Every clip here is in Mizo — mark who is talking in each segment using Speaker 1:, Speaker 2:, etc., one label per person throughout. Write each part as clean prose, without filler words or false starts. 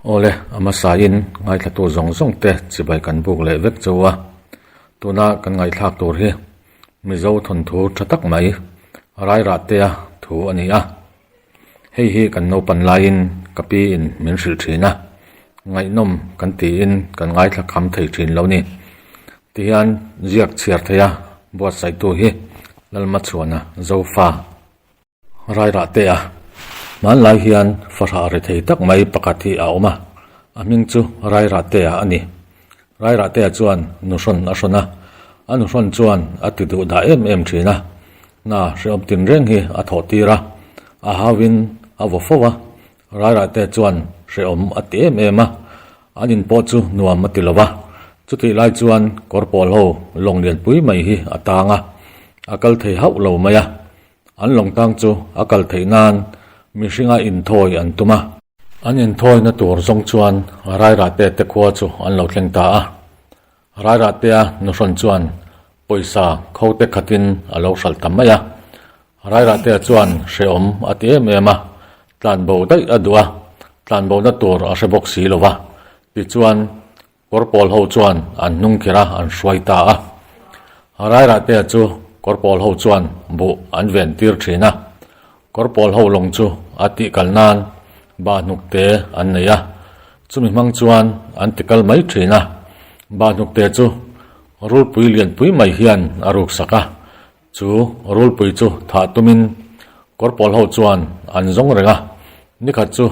Speaker 1: Awle, a hmasain ngaithlatu zawng zawng te chibai kan buk leh vek chauh a, tuna kan ngaihthlak tur hi Mizo thawnthu tha tak mai Rairahtea thu a ni a. Hei hi kan naupan laiin ka pi in min hrilh thin a, ngaihnawm kan tiin kan ngaithla kham thei thin lo ni. Tihian ziak chhiar thei a buatsaihtu hi Lalmachhuana Zofa Rairahtea hmanlai hian fahrah ri thei tak mai pakhat hi a awm a, a hming chu Rairahtea a ni. Rairahtea chuan nuhrawn a hrawn a, a nuhrawn chuan a ti duh dah em em thin a, hna hrehawm tinreng hi a thawh tir a, a hauin a vaw fo a, Rairahtea chuan hrehawm a ti em em a, an in pawh chu nuam a ti lo va, chutih lai chuan kawr pawl ho lawng lianpui mai hi a tang a, a kal thei hauh lo mai a, an lawng tang chu a kal theih nan mihringa inthawi an tum a. An inthawina tur zawng chuan Rairahte te khua chu an lo thleng ta a. Rairahtea nuhrawn chuan pawisa kho te khatin a lo hralh ta mai a. Rairahtea chuan hrehawm a ti em em a, tlanbo daih a duh a, tlanbona tur a hre bawk si lo va. Tichuan Kawr pawl ho chuan an hnung kher a, an hruai ta a. Rairahtea chu kawr pawl ho chuan buh an ven tir thin a. Kawr pawl ho lawng chu a tih kal nan bahhnukte an nei a, chumi hmang chuan an ti kal mai thin a. Bahhnukte chu rulpui lianpui mai hian a ruksak a, chu rulpui chu thah tumin kawr pawl ho chuan an zawng reng a, nikhat chu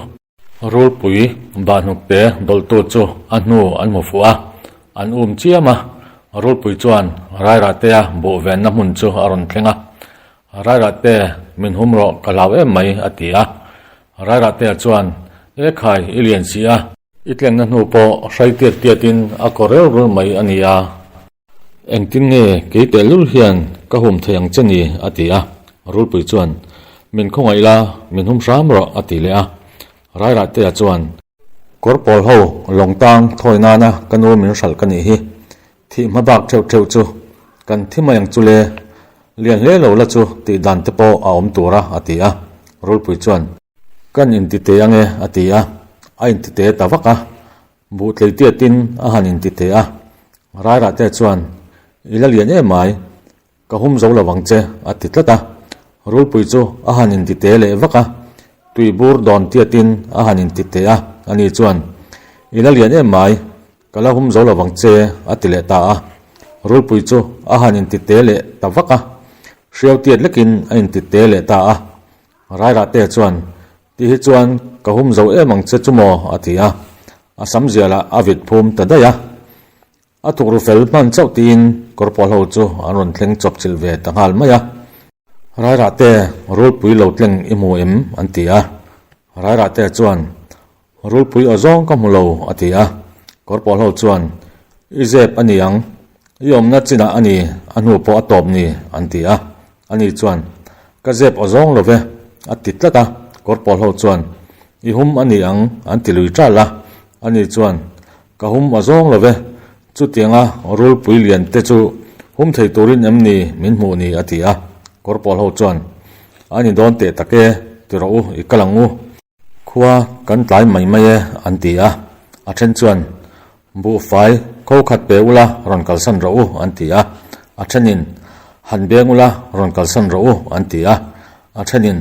Speaker 1: Rulpui bahhnukte dawlhtu chu a hnu an hmu fuh a, an um chiam a, Rulpui chuan Rairahtea buh venna hmun chu a rawn thleng a, Rairahte min hum rawh ka hlau em mai a ti a, Rairahtea chuan E khai i lian si a, i tlengna hnu pawh hrai tiat tiatin a kaw rel rul mai a nia. Engtin nge kei tehlul hian ka hum thei ang che ni? a ti a. Rulpui chuan, Min khawngaih la, min hum hram rawh, a ti leh a. Rairahtea chuan, Kawr pawl ho lawng tang thawi nana ka nu min hralh ka nih hi, thih hma bak theuh theuh chu kan thi mai ang chu le, lian hle lo la chu tih dan te pawh a awm tur a, a ti a. Rulpui chuan, Kan inti teh ange, a ti a. A inti teh ta vak a. Buh tleitiatin a han inti teh a, Rairahte chuan, I la lian em mai, ka hum zo lo vang che, a ti tlat a. Rulpui chu a han inti teh leh vak a, tui bur dawn tiatin a han inti teh a, ani chuan, I la lian em mai, ka la hum zo lo vang che, a ti leh ta a. Rulpui chu a han inti teh leh ta vak a, hriau tiat lekin a inti teh leh ta a. Rairahte chuan, Ti hi chuan ka hum zo em ang che chu maw? a ti a, a sam zialah a vit phum ta daih a. A thukru fel hman chauh tiin kawr pawl ho chu an rawn thleng chawp chilh ve ta nghal mai a. Rairahte rulpui lo tleng i hmu em? an ti a. Rairahte chuan, Rulpui aw zawng ka hmu lo, a ti a. Kawr pawl ho chuan, I zep a ni ang, i awmna chinah a ni, a hnu pawh a tawp ni, an ti a. Ani chuan, Ka zep aw zawng lo ve, a ti tlat a. Kawr pawl ho chuan, I hum a ni ang, an ti lui ṭal a. Ani chuan, Ka hum aw zawng lo ve, chutianga rulpui lian te chu hum thei turin em ni min hmuh ni, a ti a. Kawr pawl ho chuan, A ni dawn teh tak e, ti rawh u, i kal ang u. Khua kan tlai mai mai e, an ti a. A then chuan, Buhfai kho khat pe ula rawn kalsan rawh u, an ti a. A thenin, Han beng ula rawn kalsan rawh u, an ti a. A thenin,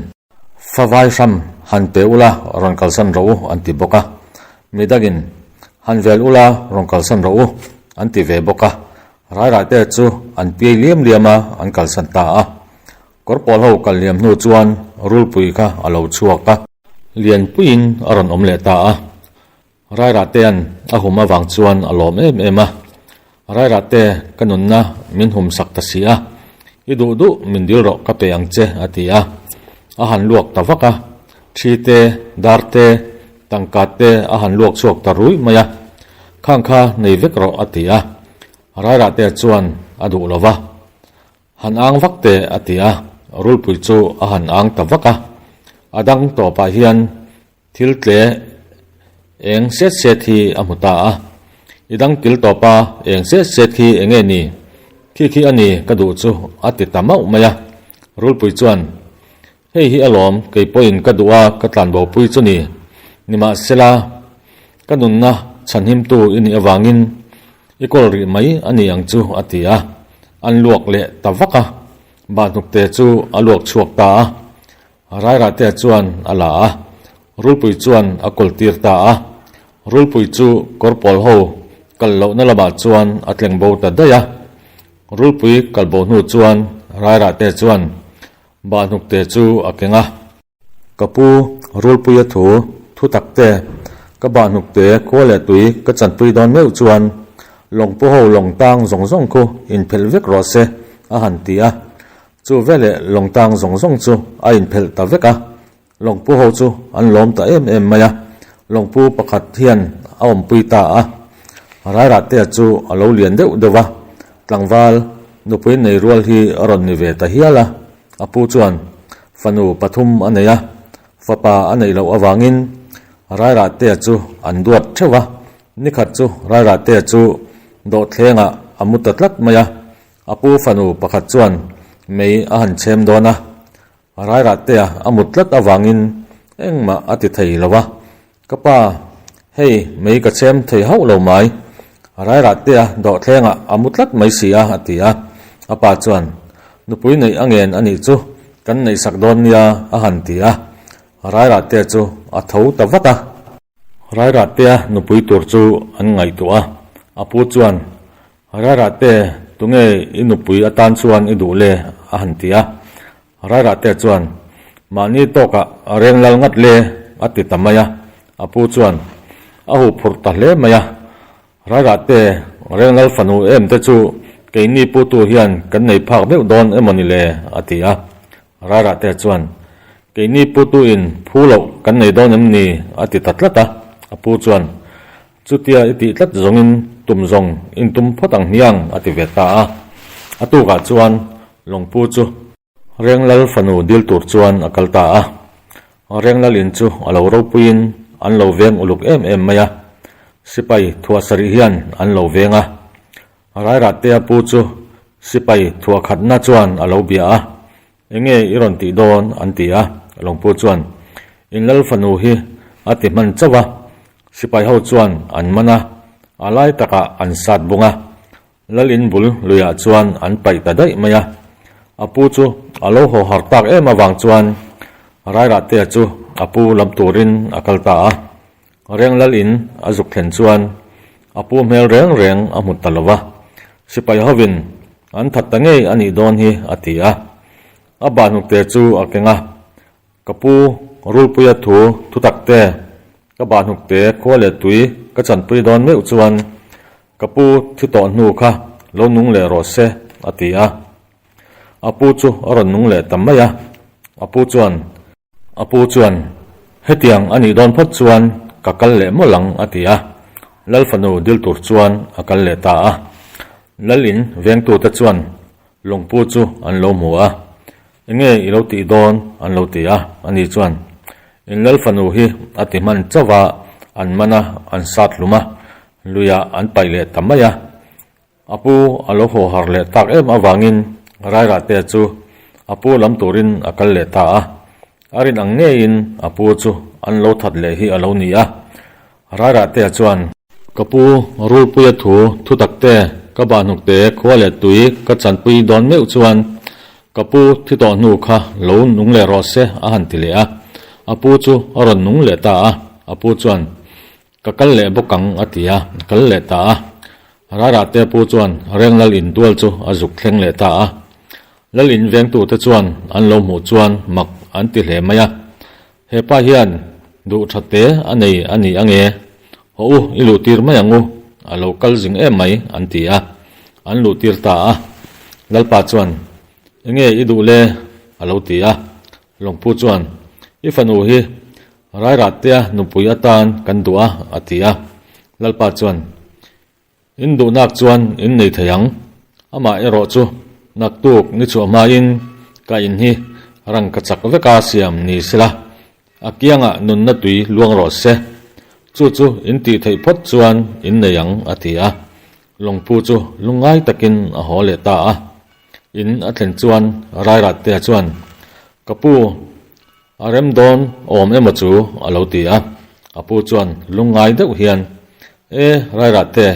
Speaker 1: Favai hram han pe ula rawn kalsan rawh u, an ti bawk a. Midangin, Han vel ula rawn kalsan rawh u, an ti ve bawk a. Rairahte chu an piai liam liam a, an kalsan ta a. Kawr pawl ho kal liam hnu chuan rulpui kha a lo chhuak a. Lianpuiin a rawn awm leh ta a. Rairahtea'n a hum avang chuan a lawm em em a. Rairahte ka nunna min hum sak ta si a, i duh duh min dil rawh ka pe ang che a ti a. A han luak ta vak a. Thi te, dar te, tangka te a han luak chhuak ta rui mai a. Khang kha nei vek rawh a ti a. Rairahtea chuan a duh lo va. Han ang vak teh a ti a, rulpui chu a han ang ta vak a. A dang tawpah hian thil tle eng set set hi a hmu ta a. I dang kil tawpa eng set set khi eng nge ni? Khi khi a ni ka duh chu a ti ta mauh mai a. Rulpui chuan, Hei hi alawm, kei pawhin ka duh a ka tlanbopui chu ni. Nimahsela. Ka nunna chhanhimtu i nih avangin i kawl rih mai a ni ang chu, a ti a. An luak leh ta vak a, Bahhnukte chu a luak chhuak ta a. Rairahtea chuan a la a, Rulpui chuan a kawltir ta a. Rulpui chu kawr pawl ho kal lohna lamah chuan a tleng bo ta daih a. Rulpui kal bo hnu chuan Rairahtea chuan Bahhnukte chu a keng a. Ka pu, Rulpuia thu, thu tak te, ka Bahhnukte khua leh tui ka chanpui dawn meuh chuan lawngpu ho lawng tang zawng zawng khu inphelh vek rawh se, a han ti a. Chu veleh lawng tang zawng zawng chu a inphelh ta vek a, lawngpu ho chu an lawm ta em em mai a, lawngpu pakhat hian a awmpui ta a. Rairahtea chu a lo lian deuh deuh a, tlangval nupui nei rual hi a rawn ni ve ta hial a, a pu chuan fanu pathum a nei a, fapa a neih loh avangin Rairahtea chu an duat theuh a, nikhat chu Rairahtea chu dawhthlengah a mu ta tlat mai a, A pu fanu pakhat chuan mei a han chhem dawn a, Rairahtea a mut tlat avangin engmah a ti thei lo a, Ka pa, hei mei ka chhem thei hauh lo mai, Rairahtea dawhthlengah a mu tlat mai si a, a ti a. A pa chuan, Nupui neih a ngen a nih chu, kan neihsak dawn nia, a han ti a. Rairahtea chu a tho ta vat a. Rairahtea nupui tur chu an ngaihtuah a, a pu chuan, Rairahte, tunge i nupui atan chuan i duh le? a han ti a. Rairahtea chuan, Mahni tawkah a reng lal ngat le, a ti ta mai a. A pu chuan, A huh phurh ta hle mai a. Rairahte, reng lal fanu em te chu keini putu hian kan nei phak meuh dawn emaw ni le? a ti a. Rairahte chuan, Keini putu in phu loh kan nei dawn em ni? a ti ta tlat a. A pu chuan, Chutia i tih tlat zawngin tum zawng in tum phawt ang hniang, a ti ve ta a. A tukah chuan Lawngpu chu Renglal fanu dil tur chuan a kal ta a. Renglal in chu a lo ropuiin an lo veng uluk em em mai a. Sipai thuah sarih hian an lo veng a. Rairahtea pu chu sipai thuah khatna chuan a lo bia a, Enge i rawn tih dawn? an ti a. Lawngpu chuan, In lal fanu hi a ti hman chauh a, sipai ho chuan an man a, a lai takah an sat bung a, lal in bul luiah chuan an paih ta daih mai a. A pu chu a lo haw har tak em avang chuan Rairahtea chu a pu lam turin a kal ta a. Reng lal in a zuk thlen chuan a pu hmel reng reng a hmu ta lo va, sipai hovin an that ta ngei a nih dawn hi a ti a. A bahhnukte chu a keng a, Ka pu Rulpuia thu thutak te, ka bahhnukte khua leh tui ka chanpui dawn meuh chuan ka pu thi tawh hnu kha lo nung leh rawh se a ti a. A pu chu a rawn nung leh ta mai a, a pu chuan, A pu chuan, Hetiang a nih dawn phawt chuan ka kal leh mawlh ang, a ti a. Lal fanu dil tur chuan a kal leh ta a. Lal in vengtute chuan lawngpu chu an lo hmu a. Enge i lo tih dawn? an lo ti a. Ani chuan, In lal fanu hi a ti hman chauh a, an man a, an sat hlum a, luiah an paih leh ta mai a. A pu a lo haw har leh tak em avangin Rairahtea chu a pu lam turin a kal leh ta a. A rin ang ngeiin a pu chu an lo that leh hi a lo ni a. Rairahtea chuan. Ka pu, Rulpuia thu thu takte, ka bahhnukte khua leh tui ka chanpui dawn meuh chuan ka pu thi tawh hnu kha lo nung leh rawh se a han ti leh a. A pu chu a rawn nung leh ta a. A pu chuan, Ka kal leh bawk ang a ti a, a kal leh ta a. Rairahte pu chuan Reng Lal in tual chu a zuk thleng leh ta a. Lal in vengtute chuan an lo hmuh chuan mak an ti hle mai a. He pa hian duh tha te a nei a ni ange, haw u i luh tir mai ang u, a lo kal zing em mai an ti a, an luh tir ta a. Lalpa chuan, Enge i duh le? a lo ti a. Lawngpu chuan, I fanu hi Rairahtea nupui atan kan duh a, a ti a. Lalpa chuan, In duhnak chuan in nei thei ang. Amah erawh chu naktuk ni chhuah hmain ka in hi rangka chak veka siam ni sela, a kiangah nunna tui luang rawh se. Chu chu in tih theih phawt chuan in nei ang, a ti a. Lawngpu chu lungngai takin a haw leh ta a. In a thlen chuan Rairahtea chuan, Ka pu, A rem dawn awm emaw chu a lo ti a. A pu chuan lungngai deuh hian, E, Rairahte,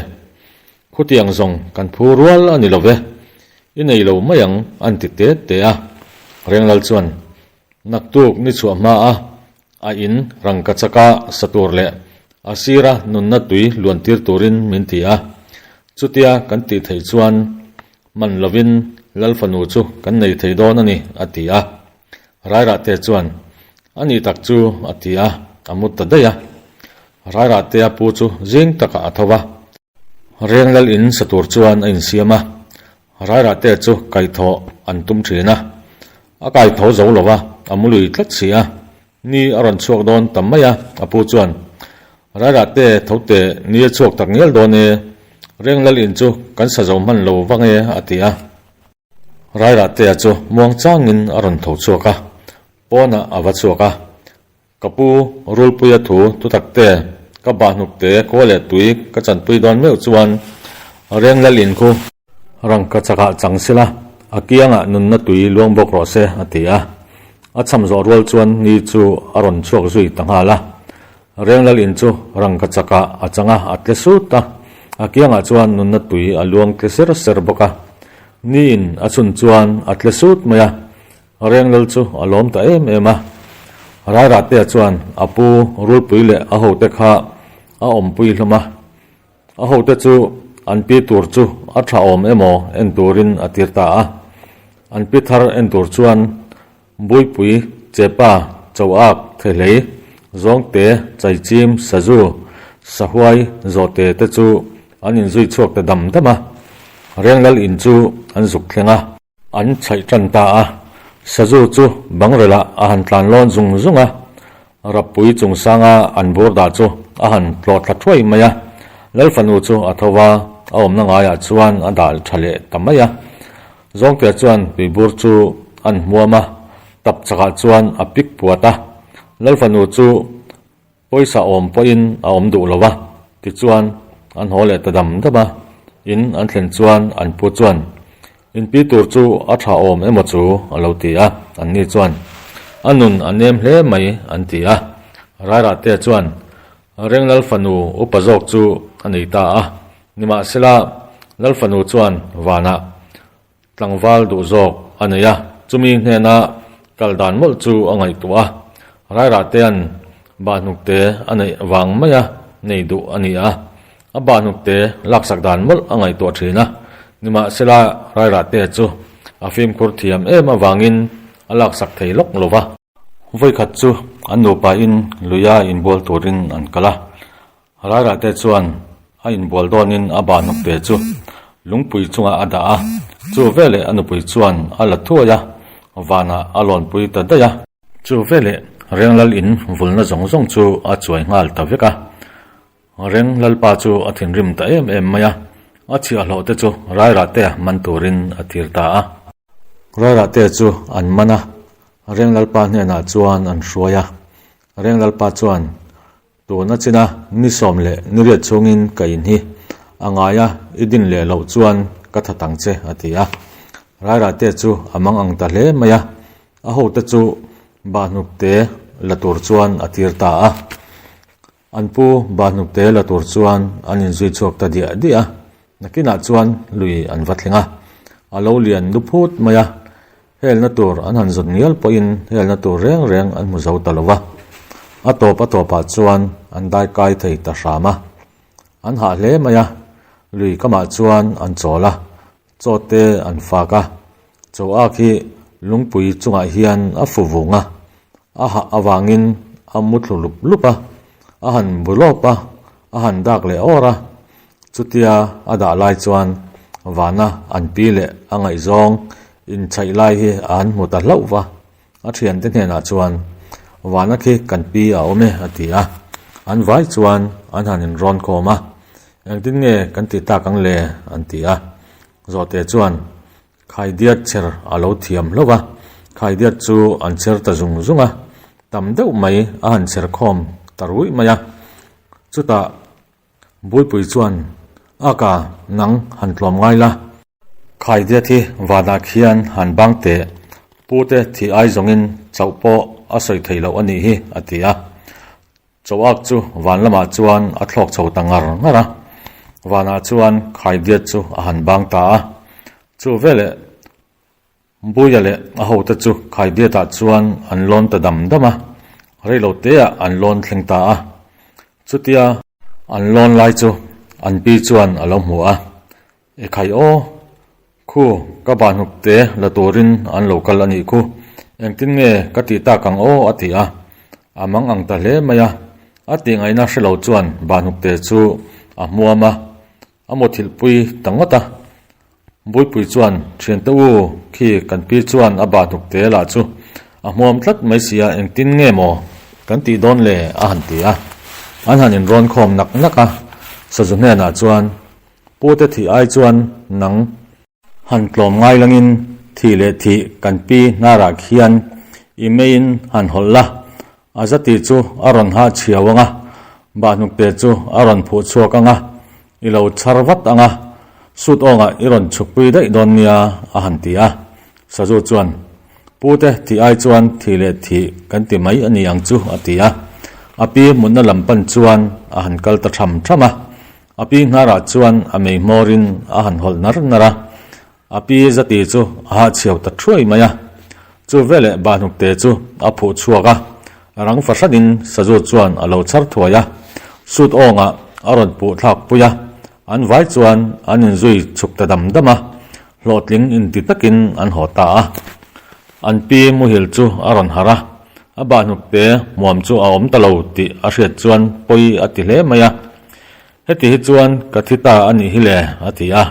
Speaker 1: khutiang zawng kan phu rual a ni lo ve, i nei lo mai ang, an ti te te a. Renglal chuan, Naktuk ni chhuah hma a, a in rangkachaka sa tur leh a sira nunna tui luan tir turin min ti a. Chutia kan tih theih chuan man lovin Lal fanu chu kan nei thei dawn a ni, a ti a. Rairahte chuan, A nih tak chu, a ti a, a mut ta daih a. Rairahtea pu chu zing takah a tho va. Reng lal in sa tur chuan a insiam a, Rairahte chu kaihthawh an tum thin a. A kaitho zo lo va, a mu lui tlat si a. Ni a rawn chhuak dawn ta mai a, a pu chuan, Rairahte tho teh, ni a chhuak tak ngial dawn e, Reng lal in chu kan sa zo hman lo vang e, a ti a. Rairahtea chu muang changin a rawn tho chhuak a, pawnah a va chhuak a. Ka pu, Rulpuia thu thutak te, ka bahhnuk te, khua leh tui ka chanpui dawn meuh chuan Reng Lal in khu rangka chakah chang sila, a kiangah nunna tui luang bawk rawh se, a ti a. A cham zawh rual chuan ni chu a rawn chhuak zui ta nghal a. Reng Lal in chu rangka chakah a chang a, a tle sut a. A kiangah chuan nunna tui a luang tle ser ser bawk a. Ni in a chhun chuan a tle sut mai a. Reng Lal chu a lawm ta em em a. Rairahtea chuan a pu Rulpui leh a hote kha a awmpui hlawm a. A hote chu an pi tur chu a tha awm emaw en turin a tir ta a. An pi thar en tur chuan Buipui, Chepa, Choak, Thehlei, Zawngte, Chaichim, Sazu, Sahuai, Zawhte te chu an inzui chhuak ta dam dam a. Reng Lal in chu an zuk thleng a. An chhaih tan ta a, Sazu chu bangrelah a han tlan lawn zung zung a, Rappui chungsanga an bur dah chu a han tlawh thla thuai mai a, Lal fanu chu a tho va, a awmna ngaiah chuan a dah tha leh ta mai a. Zawngtea chuan tuibur chu an hmuam a, tap chakah chuan a pik puat a, Lal fanu chu Pawisa awm pawhin a awm duh lo va, tichuan an haw leh ta dam dam a, in an thlen chuan an pu chuan, In pi tur chu a tha awm emaw chu? a lo ti a, anni chuan, A nun a nem hle mai an ti a. Rairahtea chuan Renglal fanu upa zawk chu a nei ta a, nimahsela Lal fanu chuan vanah Tlangval duh zawk a nei a, chumi hnena kal dan mawlh chu a ngaihtuah a, Rairahtea'n bahhnukte a neih vang maia nei duh a ni a, a bahhnukte laksak dan mawlh a ngaihtuah thin a, nimahsela Rairahtea chu a fimkhur thiam em avangin a laksak thei lawk lo va. Vawikhat chu an nupain luia inbual turin an kal a, Rairahte chuan a inbual dawnin a bahnukte chu lungpui chungah a dah a, chu veleh a nupui chuan a la thuai a, vanah a lawnpui ta daih a. Chu veleh Reng Lal in vulna zawng zawng chu a chuai nghal ta vek a, Reng Lalpa chu a thinrim ta em em mai a, a chhiahhlawhte chu Rairahtea man turin a tir ta a. Rairahtea chu an man a, Reng Lalpa hnenah chuan an hruai a, Reng Lalpa chuan Tuna china ni 18 chhungin ka in hi a ngai a, i din leh loh chuan ka that ang che, a ti a. Rairahte chu a mang ang ta hle mai a, a hote chu Bahnukte la tur chuan a tir ta a. An pu Bahnukte la tur chuan an inzui chhuak ta diah diah a, nakinah chuan lui an va thleng a, a lo lian lu phut mai a, Helna tur an han zawt ngial pawhin helna tur reng reng an hmu zo ta lo va, a tawp a tawpah chuan an dai kai thei ta hram a. An hah hle mai a, lui kamah chuan an chawl a, chaw te an fak a, chaw ak hi lungpui chungah hian a fu vung a, a hah avangin a mu thlu lup lup a, a han bu lawp a, a han dak leh awr a, Chutia a dah lai chuan vana an pi leh a ngaihzawng inchhaih lai hi a han hmu ta hlauh va, a thiante hnenah chuan, Vana khi kan pi a awm e a ti a, an vai chuan an han inrawn khawm a, Engtin nge kan ti tak ang le? an ti a, Zawhte chuan Khaidiat chher a lo thiam hlauh a, khaidiat chu an chher ta zung zung a, tam deuh mai a han chher khawm ta ruih mai a, chutah Buipui chuan, Aka, nang han tlawm ngai la. Khaidiat hi vanah khian han bang teh, pute thih ai zawngin chauh pawh a sawi theih loh a nih hi, a ti a. Chauak chu van lamah chuan a thlawk chho ta ngar ngar a, vanah chuan khaidiat chu a han bang ta a. Chu veleh Buia leh a hote chu khaidiatah chuan an lawn ta dam dam a, reilo teah an lawn thleng ta a. Chutia an lawn lai chu an pi chuan a lo hmu a, E khai aw, khu ka bahhnuk te la turin an lo kal a nih khu, engtin nge ka tih tak ang aw a ti a, a mang ang ta hle mai a, a tih ngaihna hre lo chuan bahhnuk te chu a hmuam a, a mawthilhpui ta ngawt a. Buipui chuan thiante u khi kan pi chuan a bahhnuk te lah chu a hmuam tlat mai si a, engtin nge maw kan tih dawn le a han ti a, an han inrawn khawm nak nak a, Sazu hnenah chuan Pute thih ai chuan nang han tlawm ngai langin thih leh thih kan pi hnarah khian i meiin han hawlh la, a zati chu a rawn hah chhiau ang a, bahhnukte chu a rawn phuh chhuak ang a, i lo chhar vat ang a, sut awngah i rawn chhukpui daih dawn nia a han ti a. Sazu chuan, Pute thih ai chuan thih leh thih kan ti mai a ni ang chu a ti a. A pi mutna lam pan chuan a han kal ta tham tham a. A pi hnarah chuan a mei hmawrin a han hawlh nar nar a, a pi zati chu a hahchhiau ta thuai mai a. Chu veleh bahhnukte chu a phuh chhuak a, rang fahranin sazu chuan a lo chhar thuai a, sut awngah a rawn puh thlak pui a, an vai chuan an inzui chhuk ta dam dam a, hlawhtling inti takin an haw ta a. An pi muhil chu a rawn harh a, a bahhnukte hmuam chu a awm ta lo tih a hriat chuan pawi a ti hle mai a. Heti hi chuan ka thi ta a nih hi le, a ti a.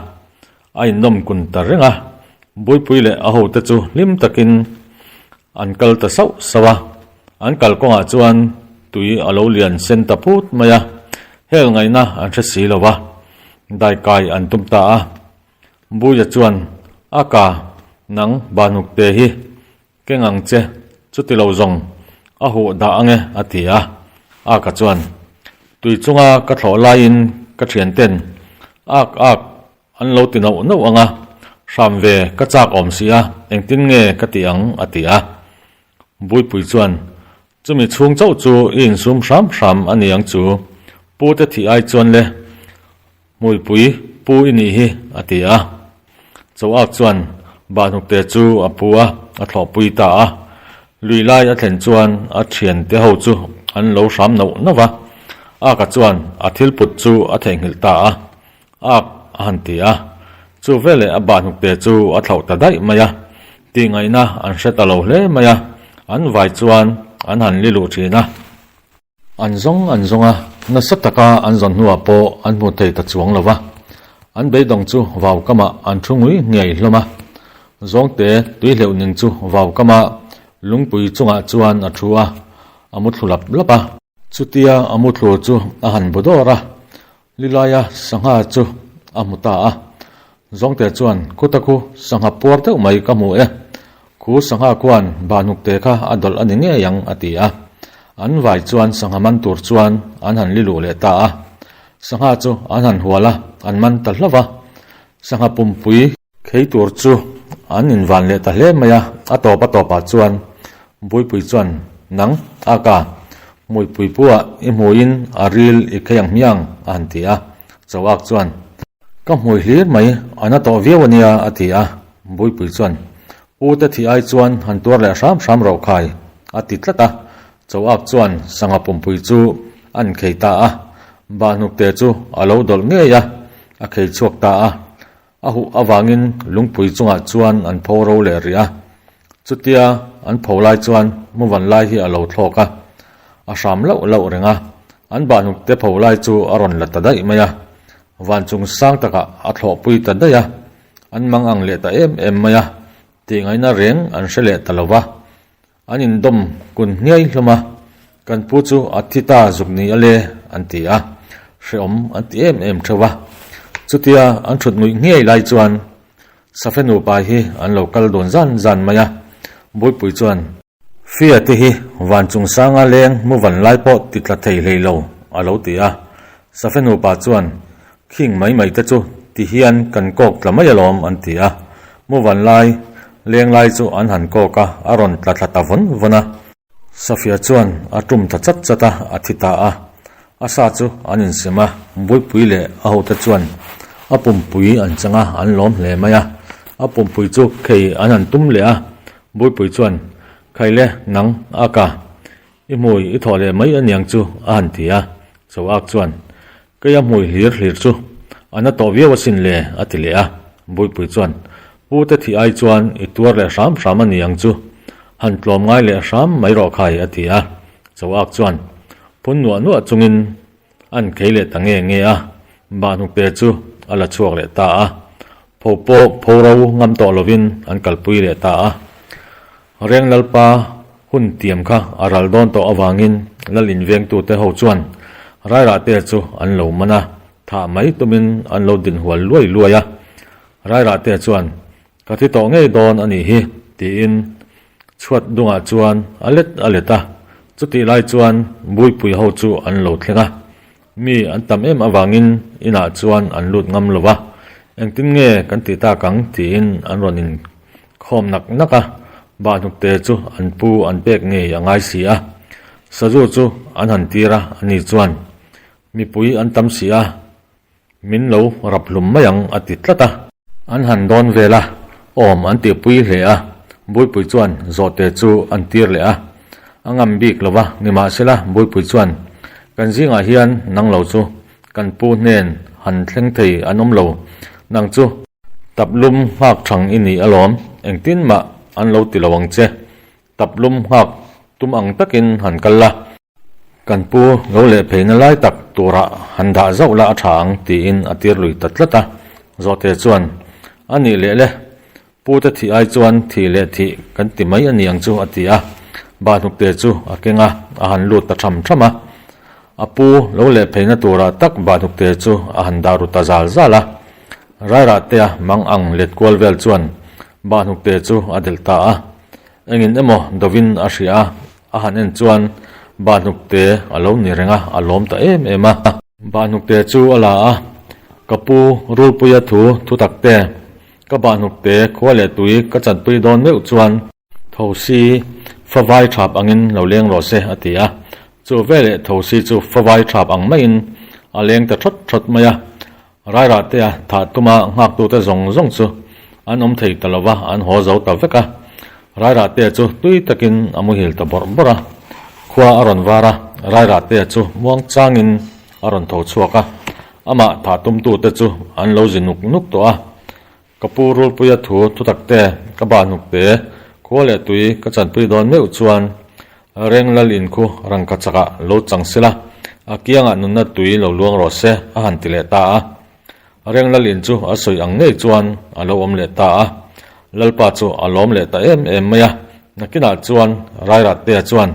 Speaker 1: A innawm kun ta reng a, Buipui leh a hote chu hlim takin an kal ta sauh sauh a. An kal kawngah chuan tui a lo lian sen ta phut mai a, hel ngaihna an hre si lo va, daikai an tum ta a. Buia chuan, A ka, nang Bahnukte hi Keng ang che, chuti lo zawng a huh dah ang e, a ti a. Aka chuan, Tui chunga ka thlawh laiin ka thianten ak ak an lo ti nauh nauh ang a, hram ve ka chak awm si a, engtin nge ka ti ang, a ti a. Buipui chuan, Chumi chhung chauh chu i insum hram hram a ni ang chu, pute thih ai chuan le, Hmuipui pu i nih hi, a ti a. Chauak chuan Bahnukte chu a pu a, a thlawhpui ta a. Lui lai a thlen chuan a thiante ho chu an lo hram nauh nauh va. Aka chuan a thil put chu a theihnghilh ta a. Ak a han ti a. Chu veleh a Bahnukte chu a thlauh ta daih mai a. Tihngaihna an hre ta lo hle mai a. An vai chuan an han li luh thin a. An zawng an zawng a, nasa taka an zawn hnuah pawh an hmu thei ta chuang lo va. An beidawng chu vau kamah an thu ngui ngei hlawm a. Zawngte tui hleuh ning chu vau kama lungpui chungah chuan a thu a, a mu thlu lap lap a. Chutia a mu thlu chu a han bu dawr a, Lilaia sangha chu a hmu ta a. Zawngte chuan, Khuta khu, sangha puar deuh mai ka hmu e. Khu sangha khuan bahnukte kha a dawlh a ni ngei ang, a ti a. An vai chuan sangha man tur chuan an han li luh leh ta a. Sangha chu an han hual a, an man ta hlauh va. Sangha pumpui khei tur chu an invan leh ta hle mai a, a tawp a tawpah chuan Buipui chuan, Nang, Aka, hmuipui puah i hmuiin a ril i khei ang hmiang, a han ti a. Chauak chuan, Ka hmui hlir mai, a na tawh viau a nia, a ti a. Buipui chuan, U te thih ai chuan han tuar leh hram hram rawh khai, a ti tlat a. Chauak chuan sangha pumpui chu a inkhei ta a, Bahnukte chu a lo dawlh ngei a, a khei chhuak ta a. A huh avangin lungpui chungah chuan an pho ro leh rih a. Chutia an pho lai chuan muvan lai hi a lo thlawk a, a hram lauh lauh reng a. An bahnukte pho lai chu a rawn la ta daih mai a. Van chung sang takah a thlawhpui ta daih a, an mang ang leh ta em em mai a, tih ngaihna reng an hre leh ta lo va. An indawm kun hniai hlawm a, Kan pu chu a thi ta zuk ni a le, an ti a, hrehawm an ti em em theuh a. Chutia an thut nguih ngei lai chuan Safe nupa hi an lo kal dun zan zan mai a, Buipui chuan, Fia te hi van chung sanga leng mu van lai pawh ti tla thei hlei lo, a lo ti a. Safe nupa chuan, Khing mai mai te chu ti hian kan kawk tla mai alawm, an ti a. Mu van lai leng lai chu an han kawk a, a rawn tla thla ta vawn vawn a. Safia chuan a tum ta chat chat a, a thi ta a. A sa chu an insem a, Buipui leh a hote chuan a pumpui an chang a, an lawm hle mai a. A pumpui chu khei an han tum leh a, Buipui chuan, Khaile, nang a ka, i hmui i thawh leh mai aniang chu a han ti a. Choak chuan, Kei a hmui hlir hlir chu a na tawh viau asin le a ti leh a. Buipui chuan, Pu te thih ai chuan i tuar leh hram hram a ni ang chu, han tlawm ngai leh hram mai rawh khai a ti a. Choak chuan phun nuah nuah chungin an khei leh ta nge nge a, Bahhnukte chu a la chhuak leh ta a. Pho pawh pho ro ngam tawh lovin an kalpui leh ta a. Reng Lalpa hun tiam kha a ral dawn tawh avangin Lal invengtute ho chuan Rairahte chu an lo man a, thah mai tumin an lo din hual luai luai a. Rairahte chuan, Ka thi tawh ngei dawn a nih hi, tiin chhuat dungah chuan a let a let a. Chutih lai chuan Buipui ho chu an lo thleng a. Mi an tam em avangin inah chuan an lut ngam lo va, engtin nge kan tih tak ang tiin an rawn inkhawm nak nak a, Bahhnukte chu an pu an pek ngei a ngai si a, Sazu chu an han tir a, ani chuan mipui an tam si a, min lo rap hlum mai ang a ti tlat a. An han dawn vel a, awm an tihpui hle a, Buipui chuan zawhte chu an tir leh a, a ngam bik lo va, nimahsela Buipui chuan, Kan zingah hian nang lo chu kan pu hnen han thleng thei an awm lo, nang chu tap lum nghak thang i ni alawm, engtin mah an lo ti lo ang che, tap lum nghak tum ang takin han kal la. Kan pu lo leh pheina lai tak turah han dah zauh la a tha ang tiin a tir lui ta tlat a. Zawhte chuan, A nih leh le, pu te thih ai chuan thih leh thih kan ti mai a ni ang chu a ti a. Bahhnukte chu a keng a, a han lut ta tham tham a. A pu lo leh pheina turah tak bahhnukte chu a han dah ru ta zal zal a. Rairahtea mang ang let kual vel chuan bahhnukte chu a delh ta a. Engin emaw dovin a hria a. A han en chuan Bahnukte a lo ni reng a, a lawm ta em em a. Bahnukte chu a la a, Ka pu Rulpuia thu thu tak te, ka Bahnukte khua leh tui ka chanpui dawn meuh chuan Thosi favai thap angin lo leng rawh se a ti a. Chu veleh Thosi chu favai thap ang maiin a leng ta thawt thawt mai a. Rairahtea thah tuma nghaktute zawng zawng chu an awm thei ta lo va, an haw zo ta vek a. Rairahtea chu tui takin a muhil ta bawrh bawrh a. Khua a rawn var a, Rairahtea chu muang changin a rawn tho chhuak a. Amah thah tumtute chu an lo zi nuk nuk tawh a. Ka pu Rulpuia thu thutak te, ka bahnuk te, khua leh tui ka chanpui dawn meuh chuan Reng Lal in khu rangka chakah lo chang sela, a kiangah nunna tui lo luang rawh se a han ti leh ta a. Reng Lal in chu a sawi ang ngei chuan a lo awm leh ta a. Lalpa chu a lawm leh ta em em mai a, nakinah chuan Rairahtea chuan,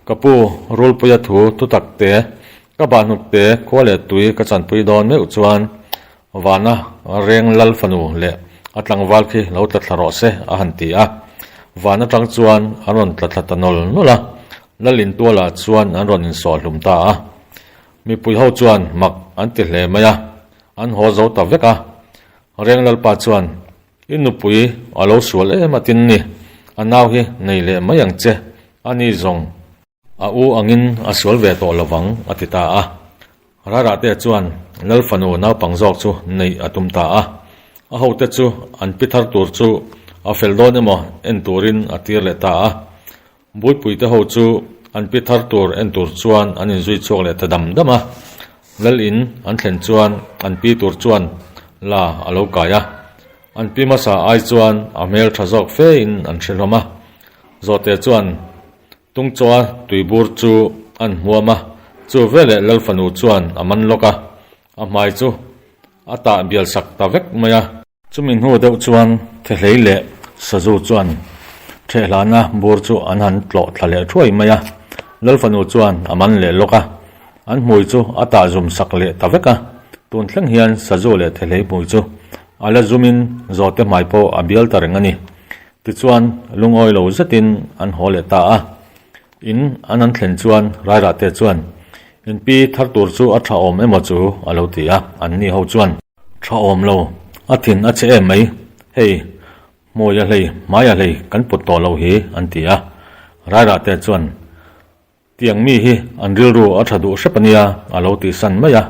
Speaker 1: Ka pu Rulpuia thu thutak te, ka bahnuk te, khua leh tui ka chanpui dawn meuh chuan Vana reng lal fanu leh a tlangval khi lo tla thla rawh se a han ti a. Van atang chuan an rawn tla thla ta nawl nawl a, lal intualah chuan an rawn insawh hlum ta a. Mipui ho chuan mak an ti hle mai a, an haw zo ta vek a. Reng lalpa chuan, I nupui a lo sual em a tin ni, a nau hi nei leh mai ang che, a ni zawng. A u angin a sual ve tawh lovang a ti ta a. Rarahtea chuan Lal fanu naupang zawk chu neih a tum ta a. A hote chu an pi thar tur chu a fel dawn emaw en turin a tir leh ta a. Buipuite ho chu an pi thar tur en tur chuan an inzui chhuak leh ta dam dam a. Lal in an thlen chuan an pi tur chuan la a lo kai a. An pi hmasa ai chuan a hmel tha zawk fe in an hre hlawm a. Zawhte chuan Tungchawa tuibur chu an hmuam a, chu veleh Lal fanu chuan a man lawk a, a hmai chu a tah bial sak ta vek mai a. Chumi hnu deuh chuan Thehlei leh Sazu chuan Thehhlana bur chu an han tlawh thla leh thuai mai a, Lal fanu chuan a man leh lawk a, an hmui chu a tah zum sak leh ta vek a. Tun thleng hian Sazu leh Thehlei hmui chu a la zumin Zawhte hmai pawh a bial ta reng a ni. Tichuan, lungawi lo zetin an haw leh ta a. In an an thlen chuan Rairahte chuan, In pi thar tur chu a tha awm emaw chu? a lo ti a, anni ho chuan. Tha awm lo, a thin a che em mai, hei, hmui a hlei, hmai a hlei kan put tawh lo hi, an ti a. Rairahte chuan. Tiang mi hi an rilru a tha duh hrep a nia, a lo tihsan mai a.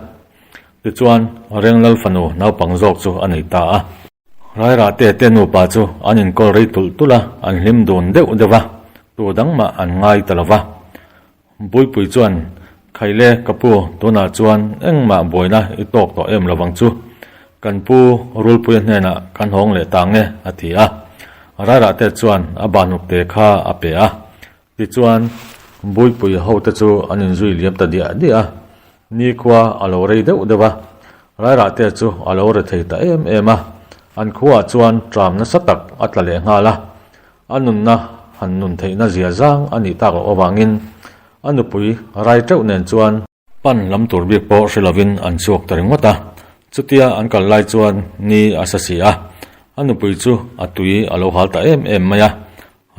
Speaker 1: Tichuan, Renglal fanu naupang zawk chu a nei ta a. Rairahte te nupa chu an inkawl rei tulh tulh a, an hlim dun deuh deuh a, tu dang mah an ngai ta lo va. Buipui chuan, Khaile, ka pu, tunah chuan engmah buaina i tawk tawh em lovang chu. Kan pu Rulpuia hnenah kan hawng leh ta nge, a ti a. Rairahte chuan a banhukte kha a pe a. Tichuan, Buipui hote chu an inzui liam ta diah diah a. Nikhua a lo rei deuh deuh a. Rairahte chu a lo re thei ta em em a. An khuaah chuan tram nasa tak a tla leh nghal a. A nunna han nun theihna zia zang a nih tak loh avangin a nupui rai teuh nen chuan pan lam tur bik pawh hre lovin an chhuak ta ringawt a. Chutia an kal lai chuan ni a sa si a, a nupui chu a tui a lo hal ta em em mai a,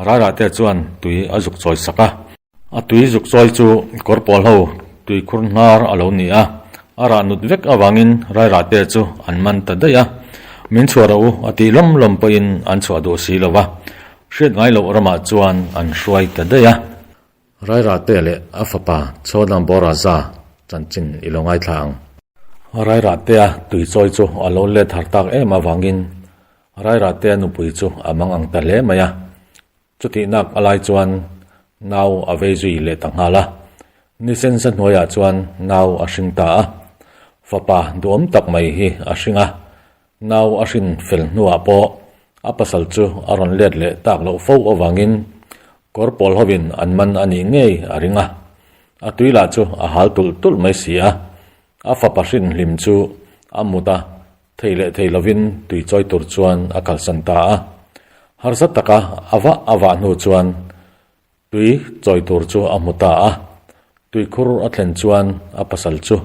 Speaker 1: Rairahte chuan tui a zuk chawi sak a. A tui zuk chawi chu kawr pawl ho tui khur hnar a lo ni a, a rah nut vek avangin Rairahte chu an man ta daih a. Min chhuah rawh u a tih lawm lawm pawhin an chhuah duh si lo va, hriat ngai loh ramah chuan an hruai ta daih a. Rairahte leh a fapa Chhawdang Boraza chanchin i lo ngaithla ang. Rairahtea tui chawi chu a lo let har tak em avangin Rairahtea nupui chu a mang ang ta hle mai a. Chutih nak a lai chuan nau a vei zui leh ta nghal a, ni sensa hnuaiah chuan nau a hring ta a. Fapa duhawm tak mai hi a hring a, nau a hrin fel hnuah pawh a pasal chu a rawn let leh tak loh fo avangin kawr pawl hovin an man a nih ngei a ring a. A tui lah chu a hal tulh tulh mai si a, a fapa hrin hlim chu a mut a, Thei leh thei lovin tui chawi tur chuan a kalsan ta a. Harsa taka a vah a vah hnu chuan tui chawi tur chu a hmu ta a. Tuikhur a thlen chuan a pasal chu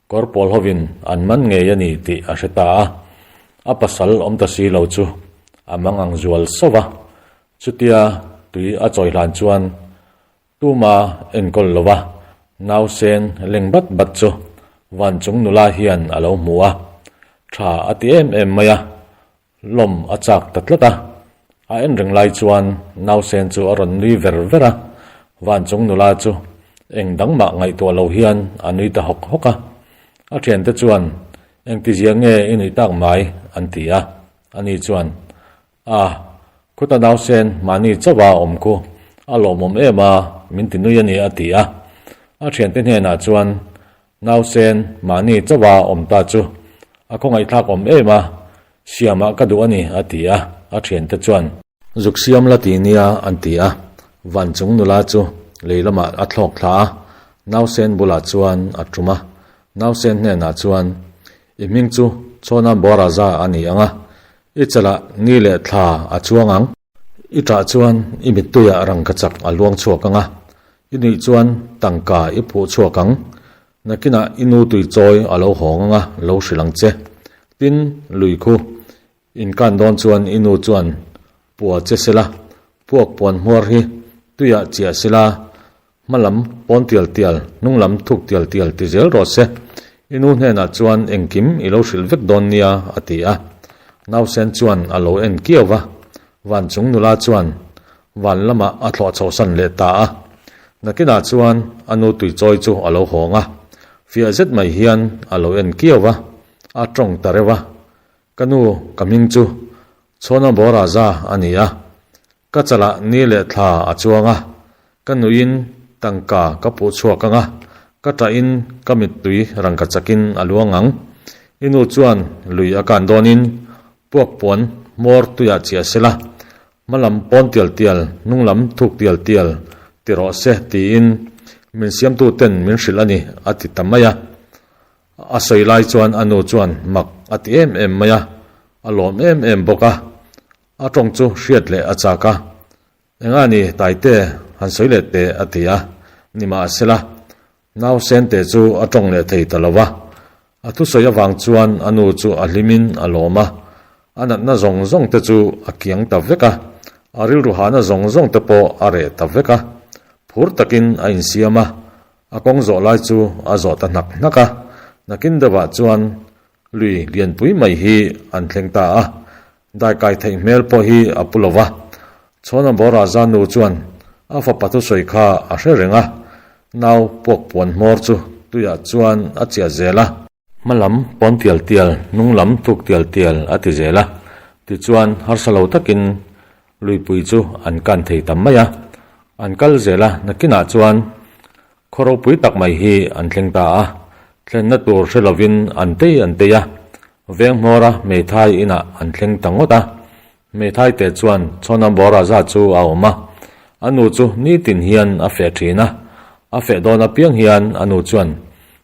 Speaker 1: kawr pawl hovin an man ngei a ni tih a hre ta a. A pasal awm ta si lo chu a mang ang zual sauh va. Chutia tui a chawi hlan chuan Tuma enkawl lo va, nausen leng bat bat chu Vanchung nula hian a lo hmu a, tha a ti em em mai a, lawm a chak ta tlat a. A en reng lai chuan nausen chu a rawn nui ver ver a, Vanchung nula chu eng dang mah ngaihtuah lo hian a nui ta hawk hawk a. A thiante chuan, Engtizia nge i nuih tak mai? an ti a, ani chuan, A, khuta nausen mahni chauh a awm khu a lawmawm em a, min ti nui a ni a ti a. A thiante hnenah chuan nausen mahni chauh a awm ta chu a khawngaihthlak awm em a, siamah ka duh a ni a ti a, a thiante chuan. Zuk siam la ti nia an ti a, van chung nula chu lei lamah a thlawk thla a, nausen bulah chuan a tum a, nausen hnenah chuan, I hming chu Chhawna Boraza a ni ang a, I chalah ni leh thla a chuang ang. I ṭah chuan i mittuiah rangkachak a luang chhuak ang a, i nuih chuan tangka i phuh chhuak ang. Nakinah i nu tui chawi a lo hawng ang a, lo hrilh ang che. Tin, lui khu inkan dawn chuan i nu chuan pua che sela, puak puan hmuar hi tuiah chiah sela, Hma lam pawn tial tial, hnung lam thuk tial tial ti zel rawh se. I nu hnenah chuan engkim i lo hrilh vek dawn nia, a ti a. Nausen chuan a lo en kiau va, van chung nula chuan van lamah a thlawh chhohsan leh ta a. Nakinah chuan a nu tuichawi chu a lo hawng a, fiah zet mai hian a lo en kiau va, a tawng ta reuh a. Ka nu, ka hming chu Chhawna Boraza a ni a, Ka chalah ni leh thla a chuang a, ka nuiin tangka ka puh chhuak ang a, ka ṭahin ka mittui rangka chakin a luang ang. I nu chuan lui a kan dawnin puak puan hmawr tuiah chiah sela, hma lam pawn tial tial, hnung lam thuk tial tial ti rawh se tiin min siamtuten min hrilh a ni a ti ta mai a. A sawi lai chuan a nu chuan mak a ti em em mai a, a lawm em em bawk a. A tawng chu hriat leh a chak a, Enga ni Taite, han sawi leh teh a ti a, nimahsela Nausente chu a tawng leh thei ta lo va. A thusawi avang chuan a nu chu a hlimin a lawm a, a natna zawng zawng te chu a kiang ta vek a, a rilru hahna zawng zawng te pawh a reh ta vek a, phur takin a insiam a, a kawng zawh lai chu a zawh ta hnak hnak a, nakin deuhah chuan lui lianpui mai hi an thleng ta a, Daikai theih hmel pawh hi a pu lo va. Chhawnabawra Zanu chuan a fapa thusawi kha a hre reng a. Nau puak puan hmawr chu tuiah chuan a chiah zel a. Hma lam pawn tial tial, hnung lam tuk tial tial a ti zel a. Tichuan harsa lo takin luipui chu an kan thei ta mai a. An kal zel a, nakinah chuan khaw ropui tak mai hi an thleng ta a. Thlenna tur hre lovin an tei an tei a, veng hmawra hmeithai inah an thleng ta ngawt a. Hmeithai te chuan Chhawna Bawraza chu a awm a, a nu chu nitin hian a feh thin a, a feh dawn apiang hian a nu chuan,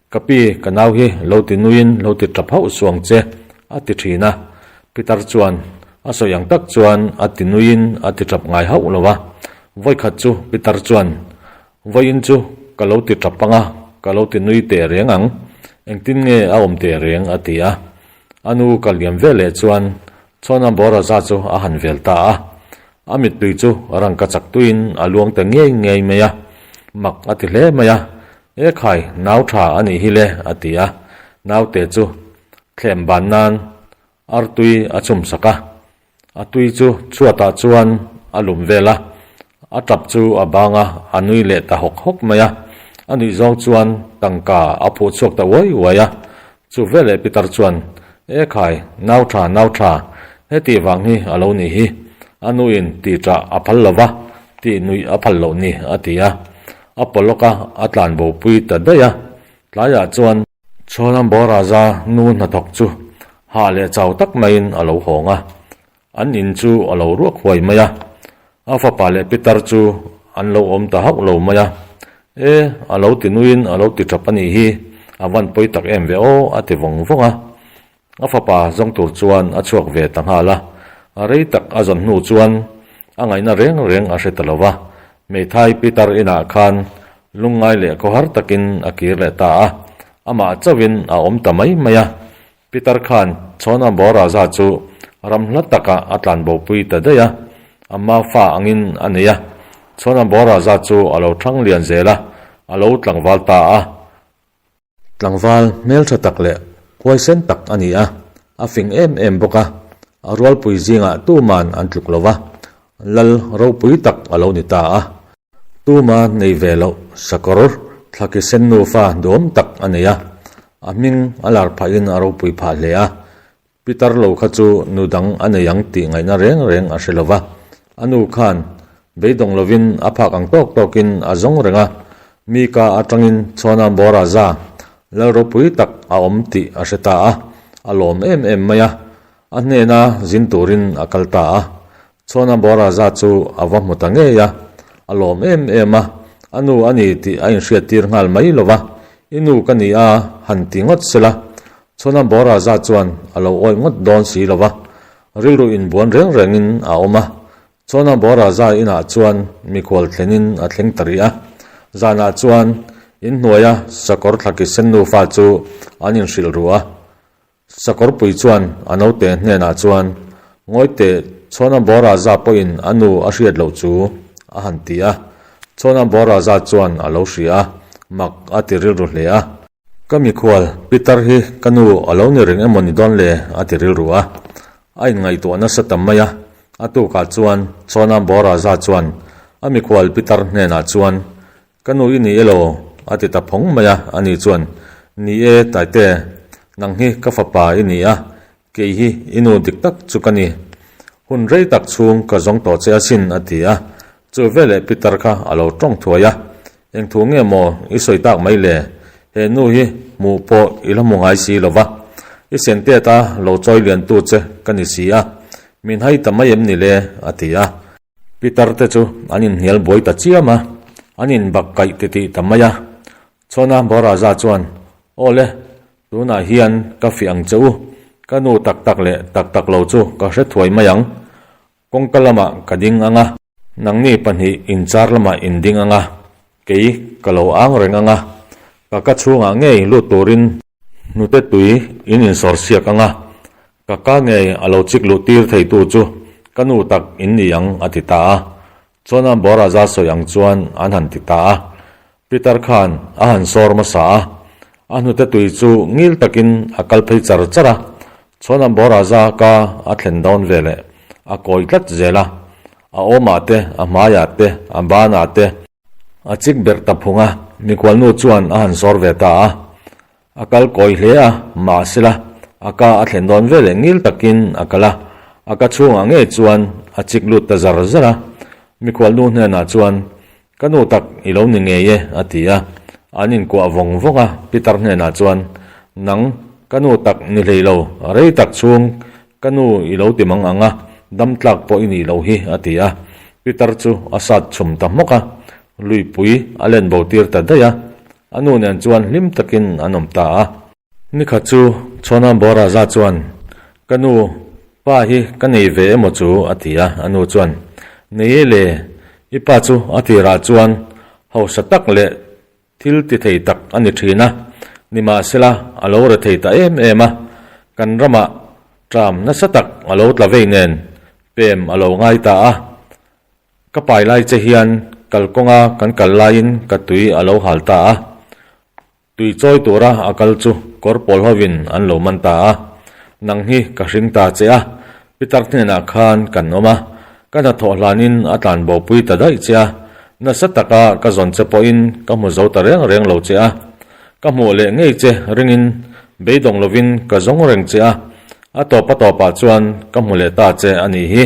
Speaker 1: Ka pi, ka nau hi lo ti nuiin lo ti tap hauh suang che, a ti thin a. Pitar chuan a sawi ang tak chuan a ti nuiin a ti tap ngai hauh lo a. Vawikhat chu Pitar chuan, Vawiin chu ka lo ti tap ang a, ka lo ti nui teh reng ang, engtin nge a awm teh reng? a ti a. A nu ka liam ve leh chuan Chhawna Bawraza chu a han vel ta a, a mittui chu rangka chak tuiin a luang ta ngei ngei mai a, mak a ti hle mai a, E khai, nau tha a nih hi le, a ti a, naute chu thlem ban nan artui a chhum sak a, a tui chu chhuatah chuan a lum vel a, a tap chu a bang a, a nui leh ta hawk hawk mai a, a nuih zawng chuan tangka a phuh chhuak ta uai uai a, Chu veleh Pitar chuan, E khai, nau tha, nau tha, heti vang hi a lo nih hi, a nuin tih ṭah a phal lo va, tih nuih a phal loh ni, a ti a. A paw lawk a, a tlan bopui ta daih a. Tlaiah chuan. Chhuanambawr Raja nu hnathawk chu hah leh chau tak maiin a lo hawng a. An in chu a lo ruak huai mai a, a fapa leh pitar chu an lo awm ta hauh lo mai a. E, a lo ti nuiin a lo ti tap a nih hi, a van pawi tak em ve aw, a ti vawng vawng a. A fapa zawng tur chuan a chhuak ve ta nghal a, a rei tak a zawn hnu chuan a ngaihna reng reng a hre ta lo va. Hmeithai pitar inah khan lungngai leh khawhar takin a kir leh ta a, amah chauhin a awm ta mai mai a. Pitar khan Chhawna Bawraza chu ram hla takah a tlan bopui ta daih a, a ma fa angin a nei a. Chhawna Bawraza chu a lo thang lian zel a, a lo tlangval ta a. Tlangval hmeltha tak leh huaisen tak a ni a, a fing em em bawk a, a rualpui zingah tuman an tluk lo va, lal ropui tak a lo ni ta a. Tuma nei ve loh sakawr thlaki sen nufa duam tak a nei a, a hming a lar phahin a ropui phah hle a. Pitar lo kha chu nu dang a nei ang tih ngaihna reng reng a hre lo va, a nu khan beidawng lovin a phak ang tawk tawkin a zawng reng a, mi ka atangin Chhawna Bawraza lal ropui tak a awm tih a hre ta a, a lawm em em mai a, a hnena zin turin a kal ta a. Chhawna Bawraza chu a va hmu ta ngei a, a lawm em em a, a nu a ni tih a inhriattir nghal mai lo va, I nu ka ni a, han ti ngawt sela. Chhawna Bawraza chuan a lo awih ngawt dawn si lo va, rilru inbuan reng rengin a awm a. Chhawna Bawraza inah chuan mikhual thlenin a thleng ta rih a, zanah chuan inhnuaia sakawr thlaki sen nufa chu an inhrilh ru a. Sakawrpui chuan a naute hnenah chuan, Ngawi teh, Chhawna Bawraza pawhin a nu a hriat loh chu, a han ti a. Chhawna Bawraza chuan a lo hria a, mak a ti rilru hle a. Ka mikhual, Pitar hi ka nu a lo ni reng emaw ni dawn le? a ti rilru a. A inngaihtuah nasa ta mai a. A tukah chuan Chhawna Bawraza chuan a mikhual Pitar hnenah chuan, Ka nu i ni elaw? a ti ta phawng mai a, ani chuan, Ni e, Taite, nang hi ka fapa i ni a, kei hi i nu dik tak chu ka ni. Hun rei tak chhung ka zawng tawh che asin, a ti a. Chu veleh Pitar kha a lo tawng thuai a, Eng thu nge maw i sawi tak mai le? He nu hi hmuh pawh i la hmu ngai si lo va, i senteta lo chawi liantu che ka ni si a, min hai ta mai em ni le? a ti a. Pitar te chu an inhnial buai ta chiam a, an inbak kaih titih ta mai a. Chhawna Bawraza chuan, Aw le, tunah hian ka fih ang che u, ka nu tak tak leh tak tak lo chu ka hre thuai mai ang. Kawngka lamah ka ding ang a, nangni pahnih inchar lamah in ding ang a, kei ka lo ang reng ang a, ka ka chhungah ngei lut turin hnute tui in insawr siak ang a, Ka ka ngei a lo chik luh tir theitu chu ka nu tak in ni ang a ti ta a. Chuan a Boraza sawi ang chuan an han ti ta a. Peter khan a han sawr hmasa a. A hnute tui chu ngil takin a kal phei char char a. Chuan a Boraza ka a thlen dawn veleh a kawi tlat zel a. A awmah te, a hmaiah te, a banah te. A chik berh ta phung a, mikhualnu chuan a han sawr ve ta a. A kal kawi hle a, mahsela a ka a thlen dawn veleh ngil takin a kal a, a ka chhungah ngei chuan a chik lut ta zar zar a. Mikhualnu hnenah chuan, Ka nu tak i lo ni ngei e, a ti a. An inkuah vawng vawng a, Pitar hnenah chuan, Nang, ka nu tak ni hlei lo, rei tak chhung ka nu i lo ti mang ang a, dam tlak pawh i nih loh hi, a ti a. Pitar chu a sat chhum ta hmawk a, luipui a len bo tir ta daih a. A nu nen chuan hlim takin an awm ta a. Nikhat chu Chhawna Boraza chuan, Ka nu, pa hi ka nei ve emaw chu? a ti a. A nu chuan, Nei e le, i pa chu a tirah chuan hausa tak leh thil ti thei tak a ni thin a, nimahsela a lo re thei ta em em a, kan ramah ṭam nasa tak a lo tla vei nen pem a lo ngai ta a. Ka pai lai che hian kalkawnga kan kal laiin ka tui a lo hal ta a. Tui chawi tura a kal chu kawr pawl hovin an lo man ta a, Nang hi ka hring ta che a, Pitar hnenah khan kan awm a, ka hnathawh hlanin a tlan bopui ta daih che a, nasa taka ka zawn che pawhin ka hmu zo ta reng reng lo che a, ka hmuh leh ngei che ringin beidawng lovin ka zawng reng che a, a tawp a tawpah chuan ka hmu leh ta che a nih hi.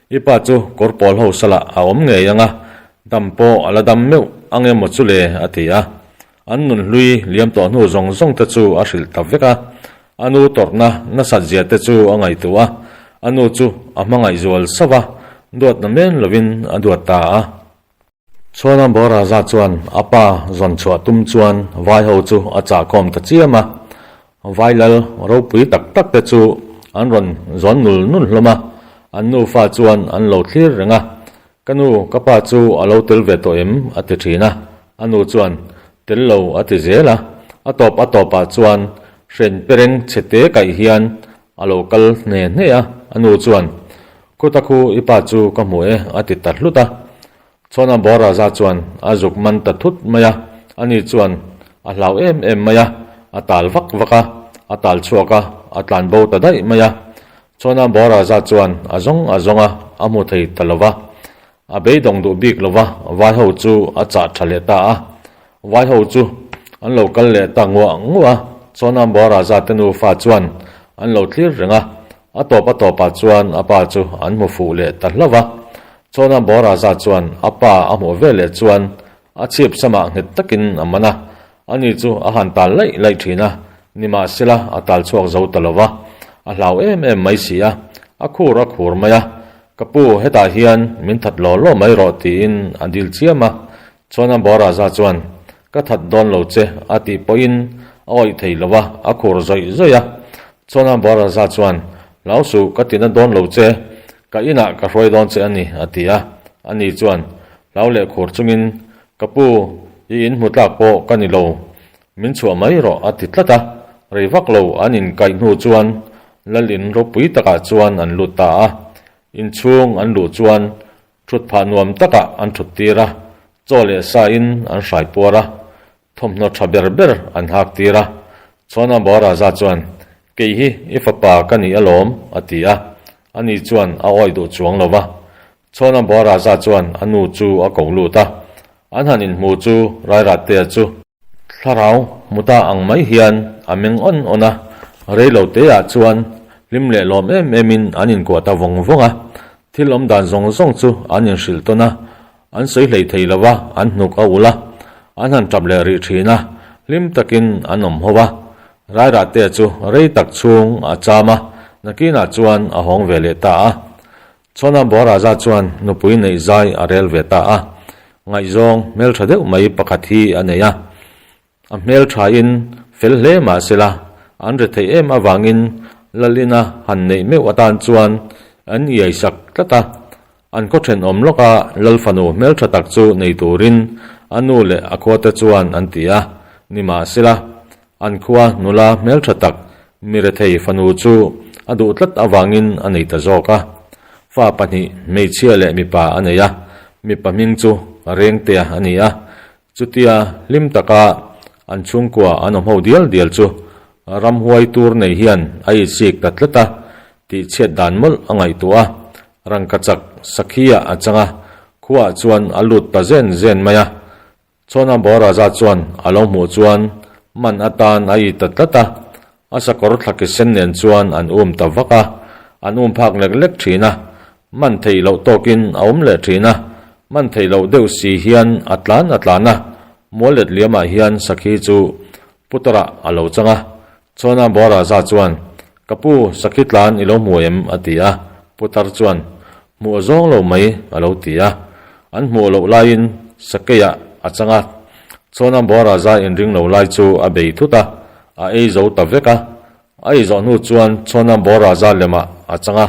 Speaker 1: I pa chu kawr pawl ho salah a awm ngei ang a, dam pawh a la dam meuh ang emaw chu le, a ti a. An nun hlui liam tawh hnu zawng zawng te chu a hrilh ta vek a, a nu tawrhna nasat zia te chu a ngaihtuah a, a nu chu a hmangaih zual sauh a, duatna men lovin a duat ta a. Chhuana Boraza chuan a pa zawn chhuah tum chuan vai ho chu a chahkhawm ta chiam a, vai lal ropui tak tak te chu an rawn zawn nul nul hlawm a, an nufa chuan an lo thlir reng a, Ka nu, ka pa chu a lo tel ve tawh em? a ti thin a. A nu chuan, Tel lo a ti zel a. A tawp a tawpah chuan hren pereng chhe te kaih hian a lo kal hne hne a. A nu chuan, Khuta khu i pa chu ka hmu e a ti ta hlut a. Chhuana Boraza chuan a zuk man ta thut mai a. Ani chuan a hlau em em mai a, a tal vak vak a, a tal chhuak a, a tlan bo ta daih mai a. Chona Boraza chuan a zawng a zawng a, a hmu thei ta lo va. A beidawng duh bik lo va, vai ho chu a chah tha leh ta a. Vai ho chu an lo kal leh ta nguah nguah a, Chona Boraza te nufa chuan an lo thlir reng a. A tawp a tawpah chuan a pa chu an hmu fuh leh ta hlauh va. Chona Boraza chuan a pa a hmuh veleh chuan A chhip samah nghet takin a man a, ani chu a han tal laih laih thin a, nimahsela a tal chhuak zo ta lo va, a hlau em em mai si a, a khur a khur mai a, Ka pu, hetah hian min that law law mai rawh tiin a dil chiam a, chuan a Boraza chuan, Ka that dawn lo che a tih pawhin a awih thei lo va, a khur zawih zawih a, chuan a Boraza chuan, Hlau suh, ka tina dawn lo che, ka inah ka hruai dawn che a ni a ti a, ani chuan, Hlau leh khur chungin, Ka pu, i in hmu tlak pawh ka ni lo, min chhuah mai rawh a ti tlat a. Rei vak lo an inkaih hnu chuan lal in ropui takah chuan an lut ta a. Inchhung an luh chuan thut phah nuam takah an thut tir a, chaw leh sa in an hrai puar a, thawmhnaw tha ber ber an hak tir a. Chhuana Boraza chuan, Kei hi i fapa ka ni alawm, a ti a. Ani chuan a awih duh chuang lo va. Chhawna Boraza chuan a nu chu a ko lut a, an han inhmu chu Rairahtea chu thlarau hmu ta ang mai hian a meng awn awn a, reilo teah chuan hlim leh lawm em emin an inkuah ta vawng vawng a, thil awm dan zawng zawng chu an inhrilh tawn a, an sawi hlei thei lo va, an hnuk a ulh a, an han tap leh rih thin a, hlim takin an awm ho a, Rairahtea chu rei tak chhung a cham a, nakinah chuan a hawng ve leh ta a. Chhawna Boraza chuan nupui neih zai a rel ve ta a, ngaihzawng hmeltha deuh mai pakhat hi a nei a. A hmelthain fel hle mah sela, an ri theih em avangin Lalina han neih meuh atan chuan an iaisak tlat a. An khaw thenawm lawka Lal fanu hmeltha tak chu nei turin a nu leh a khuate chuan an ti a, nimahsela, An khua nula hmeltha tak mirethei fanu chu a duh tlat avangin a nei ta zawk a. Fa pahnih hmeichhia leh mipa a nei a, mipa hming chu Rengtea a ni a. Chutia hlim taka an chhungkua an awm ho dial dial chu ramhuai tur nei hian a itsik ta tlat a, tihchhiat dan mawlh a ngaihtuah a. Rangkachak Sakhia a chang a, khuaah chuan a lut ta zen zen mai a. Chhawnambaw Raja chuan a lo hmuh chuan man atan a i ta tlat a, a sakawr thlaki sen nen chuan an um ta vak a, an um phak lek lek thin a, man theih loh tawkin a awm leh thin a, man theih loh deuh si hian a tlan a tlan a, mual let liamah hian sakhi chu putarah a lo chang a. Chhawnambaw Raja chuan, Ka pu, sakhi tlan i lo hmu em? a ti a, putar chuan, Hmuh a zawng lo mai, a lo ti a. An hmuh loh laiin sakeiah a chang a, Chhawnambaw Raja inring lo lai chu a bei thut a, a ei zo ta vek a. A ei zawh hnu chuan Chhawnambaw Raja lemah a chang a,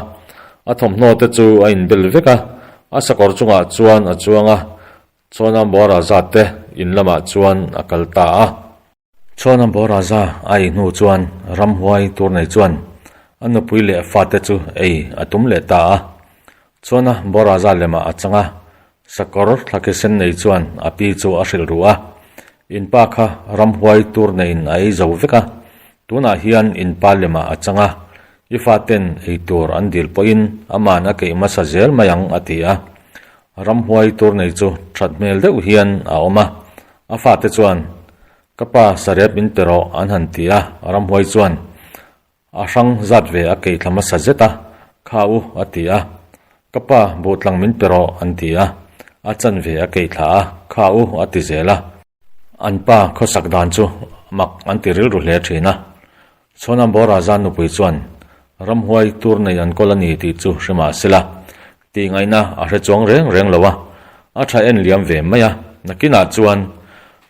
Speaker 1: a thawmhnaw te chu a inbel vek a, a sakawr chungah chuan a chuang a, Chhawnambaw Raja te in lamah chuan a kal ta a. Chhawnambaw Raja a ei hnu chuan ramhuai tur nei chuan a nupui leh fate chu ei a tum leh ta a. Chhawnambaw Raja lemah a chang a, sakawr thlaki sen nei chuan a pi chu a hrilh ruh a. In pa kha ramhuai tur neiin a ei zo vek a, tunah hian in pa lemah a chang a, i faten ei tur an dil pawhin aman a keih hmasa zel mai ang a ti a. Ramhuai tur nei chu that hmel deuh hian a awm a, a fate chuan, Ka pa, sarep min pe rawh, an han ti a. Ramhuai chuan a hrang zat ve a keih thla hmasa zet a, Kha u, a ti a. Ka pa, buhtlang min pe rawh, an ti a. A chan ve a keih thla a, Kha u, a ti zel a. An pa khawsak dan chu mak an ti rilru hle thin a. Chhawnambaw Raja nupui chuan ramhuai tur nei an kawl a ni tih chu hre mah sela, tih ngaihna a hre chuang reng reng lo a, a tha en liam ve mai a. Nakinah chuan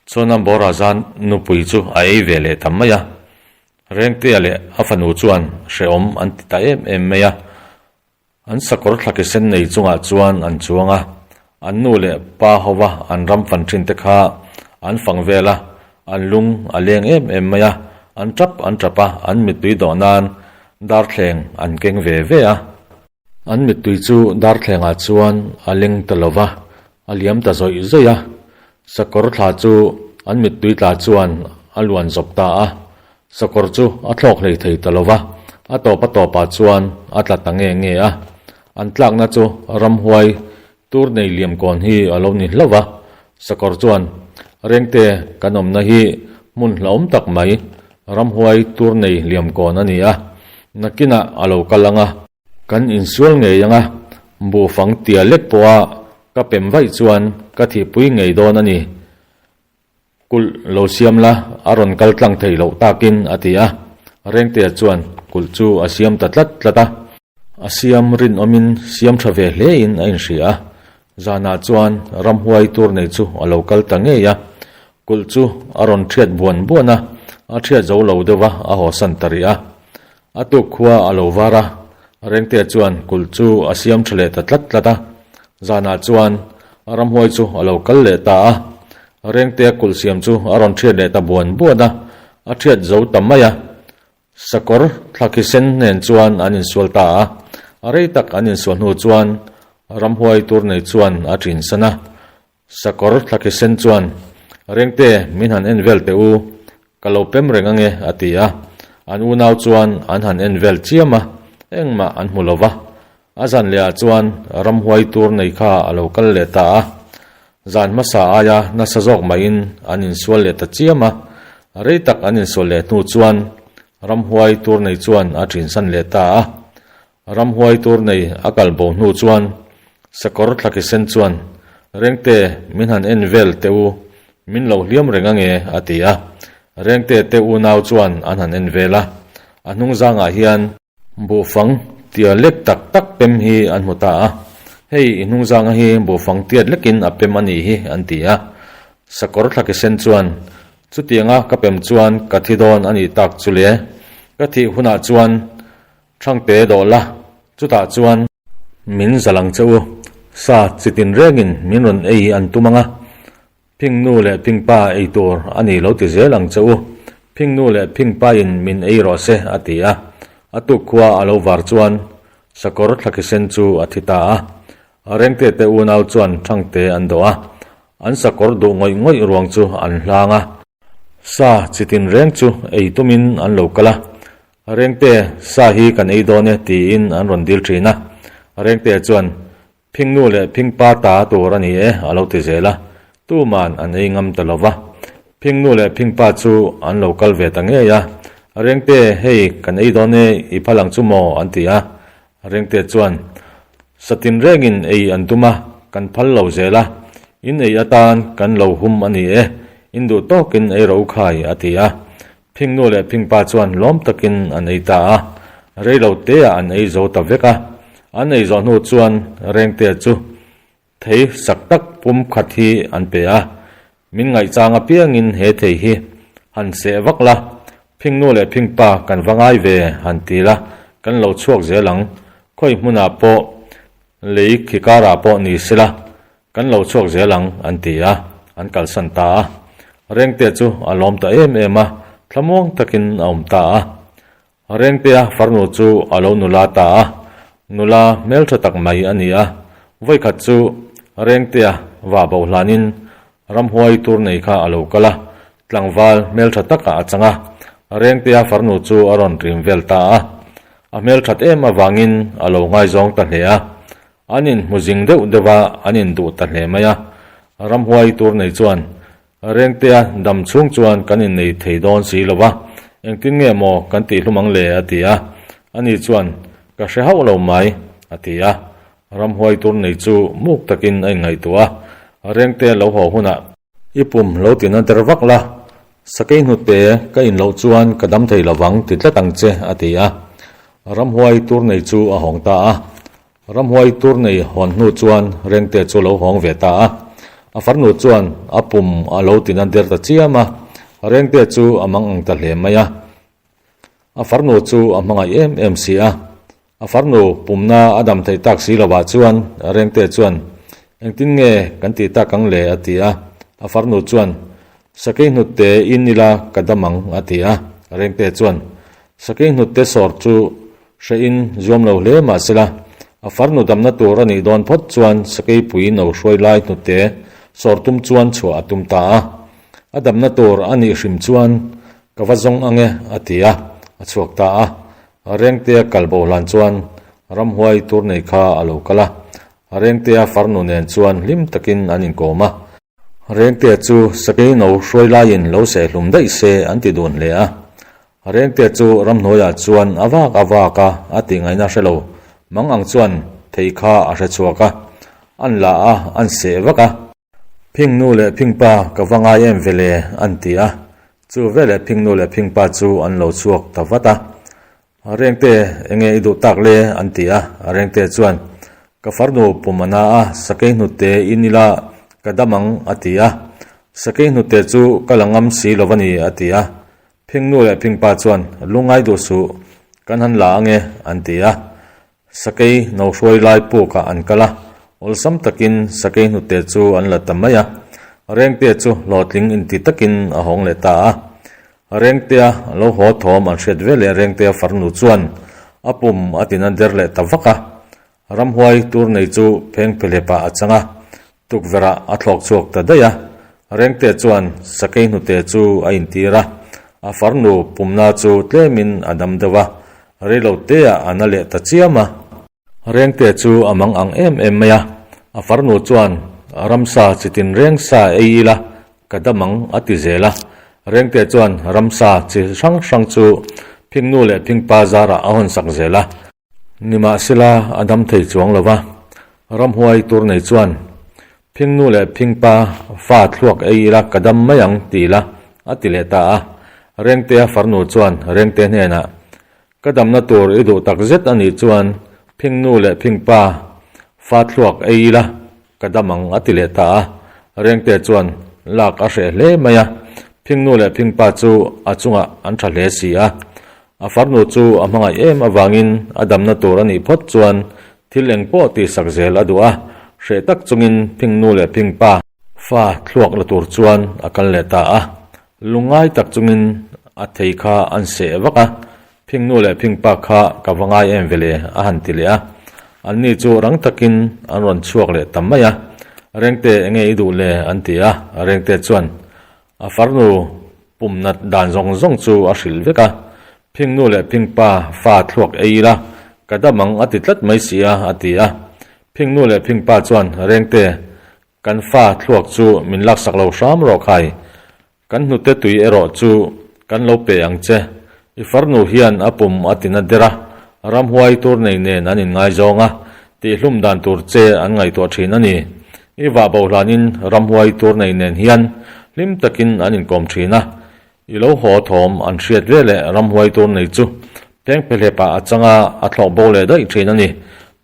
Speaker 1: Chhawnambaw Raja nupui chu a ei ve leh ta mai a, Rengtea leh a fanu chuan hrehawm an ti ta em em mai a. An sakawr thlaki sen nei chungah chuan an chuang a, an nu leh pa hova an ram fan thin te kha an fang vel a, an lung a leng em em mai a, an tap an tap a, an mittui dawh nan darthleng an keng ve ve a. An mittui chu darthlengah chuan a leng ta lo va, a liam ta zawih zawih a, sakawr thla chu an mittui tla chuan a luan zawp ta a, Sakawr chu a thlawk hlei thei ta lo va, a tawp a tawpah chuan a tla ta nge nge a. An tlakna chu ramhuai tur nei liam kawn hi a lo ni hlauh va. Sakawr chuan, Rengte, kan awmna hi hmun hlauhawm tak mai, ramhuai tur nei liam kawn a ni a, nakinah a lo kal ang a. Kan insual ngei ang a, buhfang tia lek pawha ka pem vaih chuan ka thihpui ngei dawn a ni. Kulh lo siam la, a rawn kal tlang thei loh takin, a ti a. Rengtea chuan kulh chu a siam ta tlat tlat a. A siam rinawmin siam tha ve hlein a inhria a. Zanah chuan ramhuai tur nei chu a lo kal ta ngei a. Kulh chu a rawn thiat buan buan a, a thiat zo lo deuh a, a hawsan ta rih a. A tuk khua a lo var a, Rengtea chuan kulh chu a siam tha leh ta tlat tlat a. Zanah chuan ramhuai chu a lo kal leh ta a, Rengtea kulh siam chu a rawn thiat leh ta buan buan a, a thiat zo ta mai a. Sakawr thlakhi sen nen chuan an insual ta a, a rei tak an insual hnu chuan ramhuai tur nei chuan a ṭinsan a. Sakawr thlakhi sen chuan, Rengte, min han en vel teh u, ka lo pem reng ange, a ti a. An unau chuan an han en vel chiam a, engmah an hmu lo va. A zan lehah chuan ramhuai tur nei kha a lo kal leh ta a. Zan hmasa aia nasa zawk mahin an insual leh ta chiam a. Rei tak an insual leh hnu chuan ramhuai tur nei chuan a ṭinsan leh ta a. Ramhuai tur nei a kal bo hnu chuan sakawr thlaki sen chuan, Rengte, min han en vel teh u, min lo hliam reng ange, a ti a. Rengte te unau chuan an han en vel a, a hnung zangah hian buhfang tia lek tak tak pem hi an hmu ta a, Hei, i hnung zanga hi buhfang tiat lekin a pem a nih hi, an ti a. Sakawr thlaki sen chuan, Chutianga ka pem chuan ka thi dawn a nih tak chu le, ka thih hunah chuan Thangte dawh la, chutah chuan. Min zalh ang che u. Sa chi tin rengin min rawn ei an tum ang a, phing nu leh phing pa ei tur a ni lo ti zel ang che u. Phing nu leh phing pa in min ei rawh se, a ti a. A tuk khua a lo var chuan sakawr thlakisen chu a thi ta a. Rengte te unau chuan Thangte an dawh a, an sakawr duh ngawih ngawih ruang chu an hlang a. Sa chi tin reng chu ei tumin an lo kal a, Rengte, sa hi kan ei dawn e tiin an rawn dil thin a. Rengte chuan, Phing nu leh phing pa ta tur a ni e a lo ti zel a. Tuman an ei ngam ta lo va. Phingnu leh phingpa chu an lo kal ve ta ngei a. Rengte, hei kan ei dawn e, i phal ang chu maw? an ti a. Rengte chuan, Satin rengin ei an tum a, kan phal lo zel a. In ei atan kan lo hum a ni e, in duh tawkin ei ro khai, a ti a. Phingnu leh phingpa chuan lawm takin an ei ta a. Rei lo teah an ei zo ta vek a. An ei zawh hnu chuan Rengte chu Thei sak tak pum khat hi an pe a, min ngaihchang apiangin he thei hi han seh vak la, phingnu leh phingpa kan va ngai ve han ti la, kan lo chhuak zel ang, khawi hmunah pawh lei khi karah pawh ni sela kan lo chhuak zel ang an ti a, an kalsan ta a. Rengte chu a lawm ta em em a, thlamuang takin a awm ta a. Rengtea farnu chu a lo nula ta a, nula hmeltha tak mai a ni a. Vawikhat chu Rengtea va bo hlanin ramhuai tur nei kha a lo kal a, tlangval hmeltha takah a chang a. Rengtea farnu chu a rawn rim vel ta a, a hmelthat em avangin a lo ngaizawng ta hle a. An inhmu zing deuh deuh a, an induh ta hle mai a. Ramhuai tur nei chuan Rengtea dam chhung chuan kan innei thei dawn si lo va, engtin nge maw kan tih hlum ang le? a ti a. Ani chuan, Ka hre hauh lo mai, a ti a. Ramhuai tur nei chu muk takin a inngaihtuah a, Rengtea lo haw hunah, i pum lo tina der vak la, sakei hnute ka in loh chuan ka dam thei lovang ti tlat ang che, a ti a. Ramhuai tur nei chu a hawng ta a. Ramhuai tur nei hawn hnu chuan Rengte chu lo hawng ve ta a. A farnu chuan a pum a lo tina der ta chiam a, Rengte chu a mang ang ta hle mai a. A farnu chu a hmangaih em em si a. A farnu pumna a dam theih tak si lovah chuan Rengte chuan, Engtin nge kan tih tak ang le? a ti a. A farnu chuan, Sakei hnute in ila ka dam ang, a ti a. Rengte chuan, Sakei hnute sawr chu Hrehin zuam lo hle mah sela, a farnu damna tur a nih dawn phawt chuan Sakeipui no hruai lai hnute sawr tum chuan chhuah a tum ta a. A damna tur a nih hrim chuan ka va zawng ang e a ti a, a chhuak ta a. Rengtea kal bo hlan chuan ramhuai tur nei kha a lo kal a. Rengtea farnu nen chuan hlim takin an inkawm a. Rengtea chu sakei no hruai laiin lo sehhlum daih se an ti dun hle a. Rengtea chu ramhnuaiah chuan a vak a vak a, a tih ngaihna hre lo. Mang ang chuan thei kha a hre chhuak a, an la a, an seh vak a. Phingnu leh phingpa ka va ngai em ve le, an ti a. Chu veleh phingnu leh phingpa chu an lo chhuak ta vat a. Rengte, enge i duh tak le? an ti a. Rengte chuan, Ka farnu pum a na a, sakei hnute in ila ka dam ang, a ti a. Sakei hnute chu ka la ngam si lo a ni, a ti a. Phingnu leh phingpa chuan, Lungngai duh suh, kan han la ange, an ti a. Sakei no hruai lai pukah an kal a, awlsam takin sakei hnute chu an la ta mai a. Rengte chu hlawhtling inti takin a hawng leh ta a. Rengtea lo haw thawm an hriat ve leh Rengtea farnu chuan a pum a tina der leh ta vak a. Ramhuai tur nei chu pheng phelhepah a chang a, tukverhah a thlawk chhuak ta daih a. Rengtea chuan sakei hnute chu a intir a, a farnu pumna chu tlemin a dam deuh a, reiloteah a na leh ta chiam a. Rengte chu a mang ang em em mai a, a farnu chuan ramsa chi tin reng sa ei ila ka dam ang a ti zel a. Rengte chuan ramsa chi hrang hrang chu phingnu leh phingpa zarah a hawn sak zel a. Nimahsela a dam thei chuang lo va, ramhuai tur nei chuan phingnu leh phingpa fa thluak ei ila ka dam mai ang ti ila a ti leh ta a. Rengtea farnu chuan Rengte hnenah Ka damna tur i duh tak zet a nih chuan phingnu leh phingpa fa thluak ei ila ka dam ang a ti leh ta a. Rengte chuan lak a hreh hle mai a, phingnu leh phingpa chu a chungah an tha hle si a. A farnu chu a hmangaih em avangin a damna tur a nih phawt chuan thil eng pawh tihsak zel a duh a, hreh tak chungin phingnu leh phingpa fa thluak la tur chuan a kal leh ta a. Lungngai tak chungin a thei kha an seh vak a, Phingnu leh Phingpa kha ka va ngai em ve le a han ti leh a. Anni chu rang takin an rawn chhuak leh ta mai a, Rengte enge i duh le an ti a, Rengte chuan a farnu pum nat dan zawng zawng chu a hrilh vek a, Phingnu leh Phingpa fa thluak ei ila ka dam ang a ti tlat mai si a a ti a. Phingnu leh Phingpa chuan Rengte. Kan fa thluak chu min laksak lo hram rawh khai. Kan hnute tui erawh chu kan lo pe ang che. I farnu hian a pum a tina der a, ramhuai tur nei nen an inngaizawng a, tihhlum dan tur che an ngaihtuah thin a ni. I vah bo hlanin ramhuai tur nei nen hian hlim takin an inkawm thin a, I lo haw thawm an hriat ve leh ramhuai tur nei chu phengphehlep-ah a chang a, a thlawh bo leh daih thin a ni.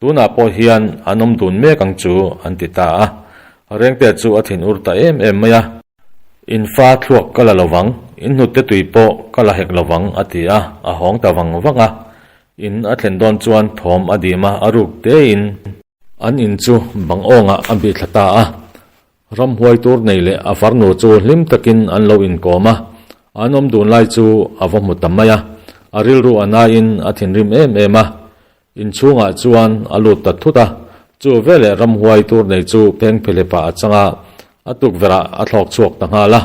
Speaker 1: Tunah pawh hian an awm dun mek ang chu an ti ta a. Rengte chu a thin ur ta em em mai a. In fa thluak ka la lovang, in hnute tui pawh ka la hek lovang a ti a, a hawng ta vang vang a. In a thlen dawn chuan thawm a dim a, a ruk tein. An in chu bang awngah a bih thla ta a. Ramhuai tur nei leh a farnu chu hlim takin an lo inkawm a, an awm dun lai chu a va hmu ta mai a, a rilru a naiin a thinrim em em a. Inchhungah chuan a lut ta thut a, chu veleh ramhuai tur nei chu phengphehlepa a chang a, a tukverhah a thlawk chhuak ta nghal a.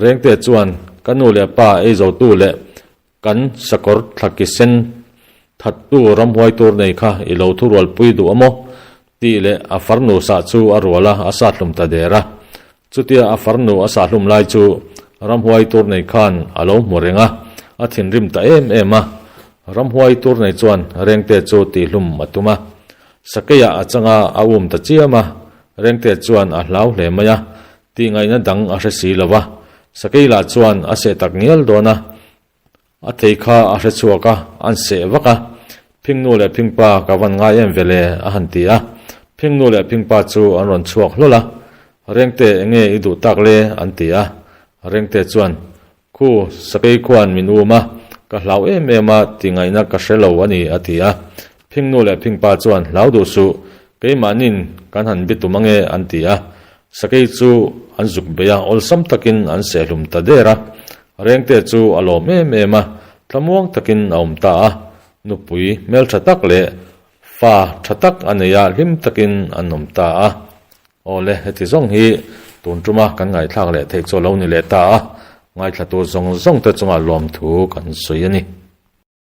Speaker 1: Rengte chuan ka nu leh pa ei zotu leh Kan sakawr thlaki sen thattu ramhuai tur nei kha i lo thurualpui duh a maw? tih leh a farnu sah chu a rual a, a sah hlum ta der a. Chutia a farnu a sah hlum lai chu ramhuai tur nei khan a lo hmu reng a, a thinrim ta em em a. Ramhuai tur nei chuan Rengte chu tihhlum a tum a. Sakeiah a chang a, a um ta chiam a. Rengte chuan a hlau hle mai a, Tihngaihna dang a hre si lo va, Sakei lah chuan a seh tak ngial dawn a, a thei kha a hre chhuak a, an seh vak a, Phingnu leh Phingpa ka van ngai em ve le a han ti a, Phingnu leh Phingpa chu an rawn chhuak hlawl a, Rengte enge i duh tak le an ti a, Rengte chuan Khu, Sakei khuan min um a, ka hlau em em a, tingaihna ka hre lo a ni, a ti a. Phingnu leh Phingpa chuan hlau duh suh, keimahnin kan han bi tum ange, an ti a. Sakei chu an zuk bei a, awlsam takin an sehhlum ta der a. Rengte chu a lawm em em a, thlamuang takin a awm ta a. Nupui hmeltha tak leh fa tha tak a nei a, hlim takin an awm ta a. Awle, heti zawng hi tun tuma kan ngaihthlak leh theih chu a lo ni leh ta a, ngaithlatu zawng zawng te chungah lawmthu kan sawi a ni.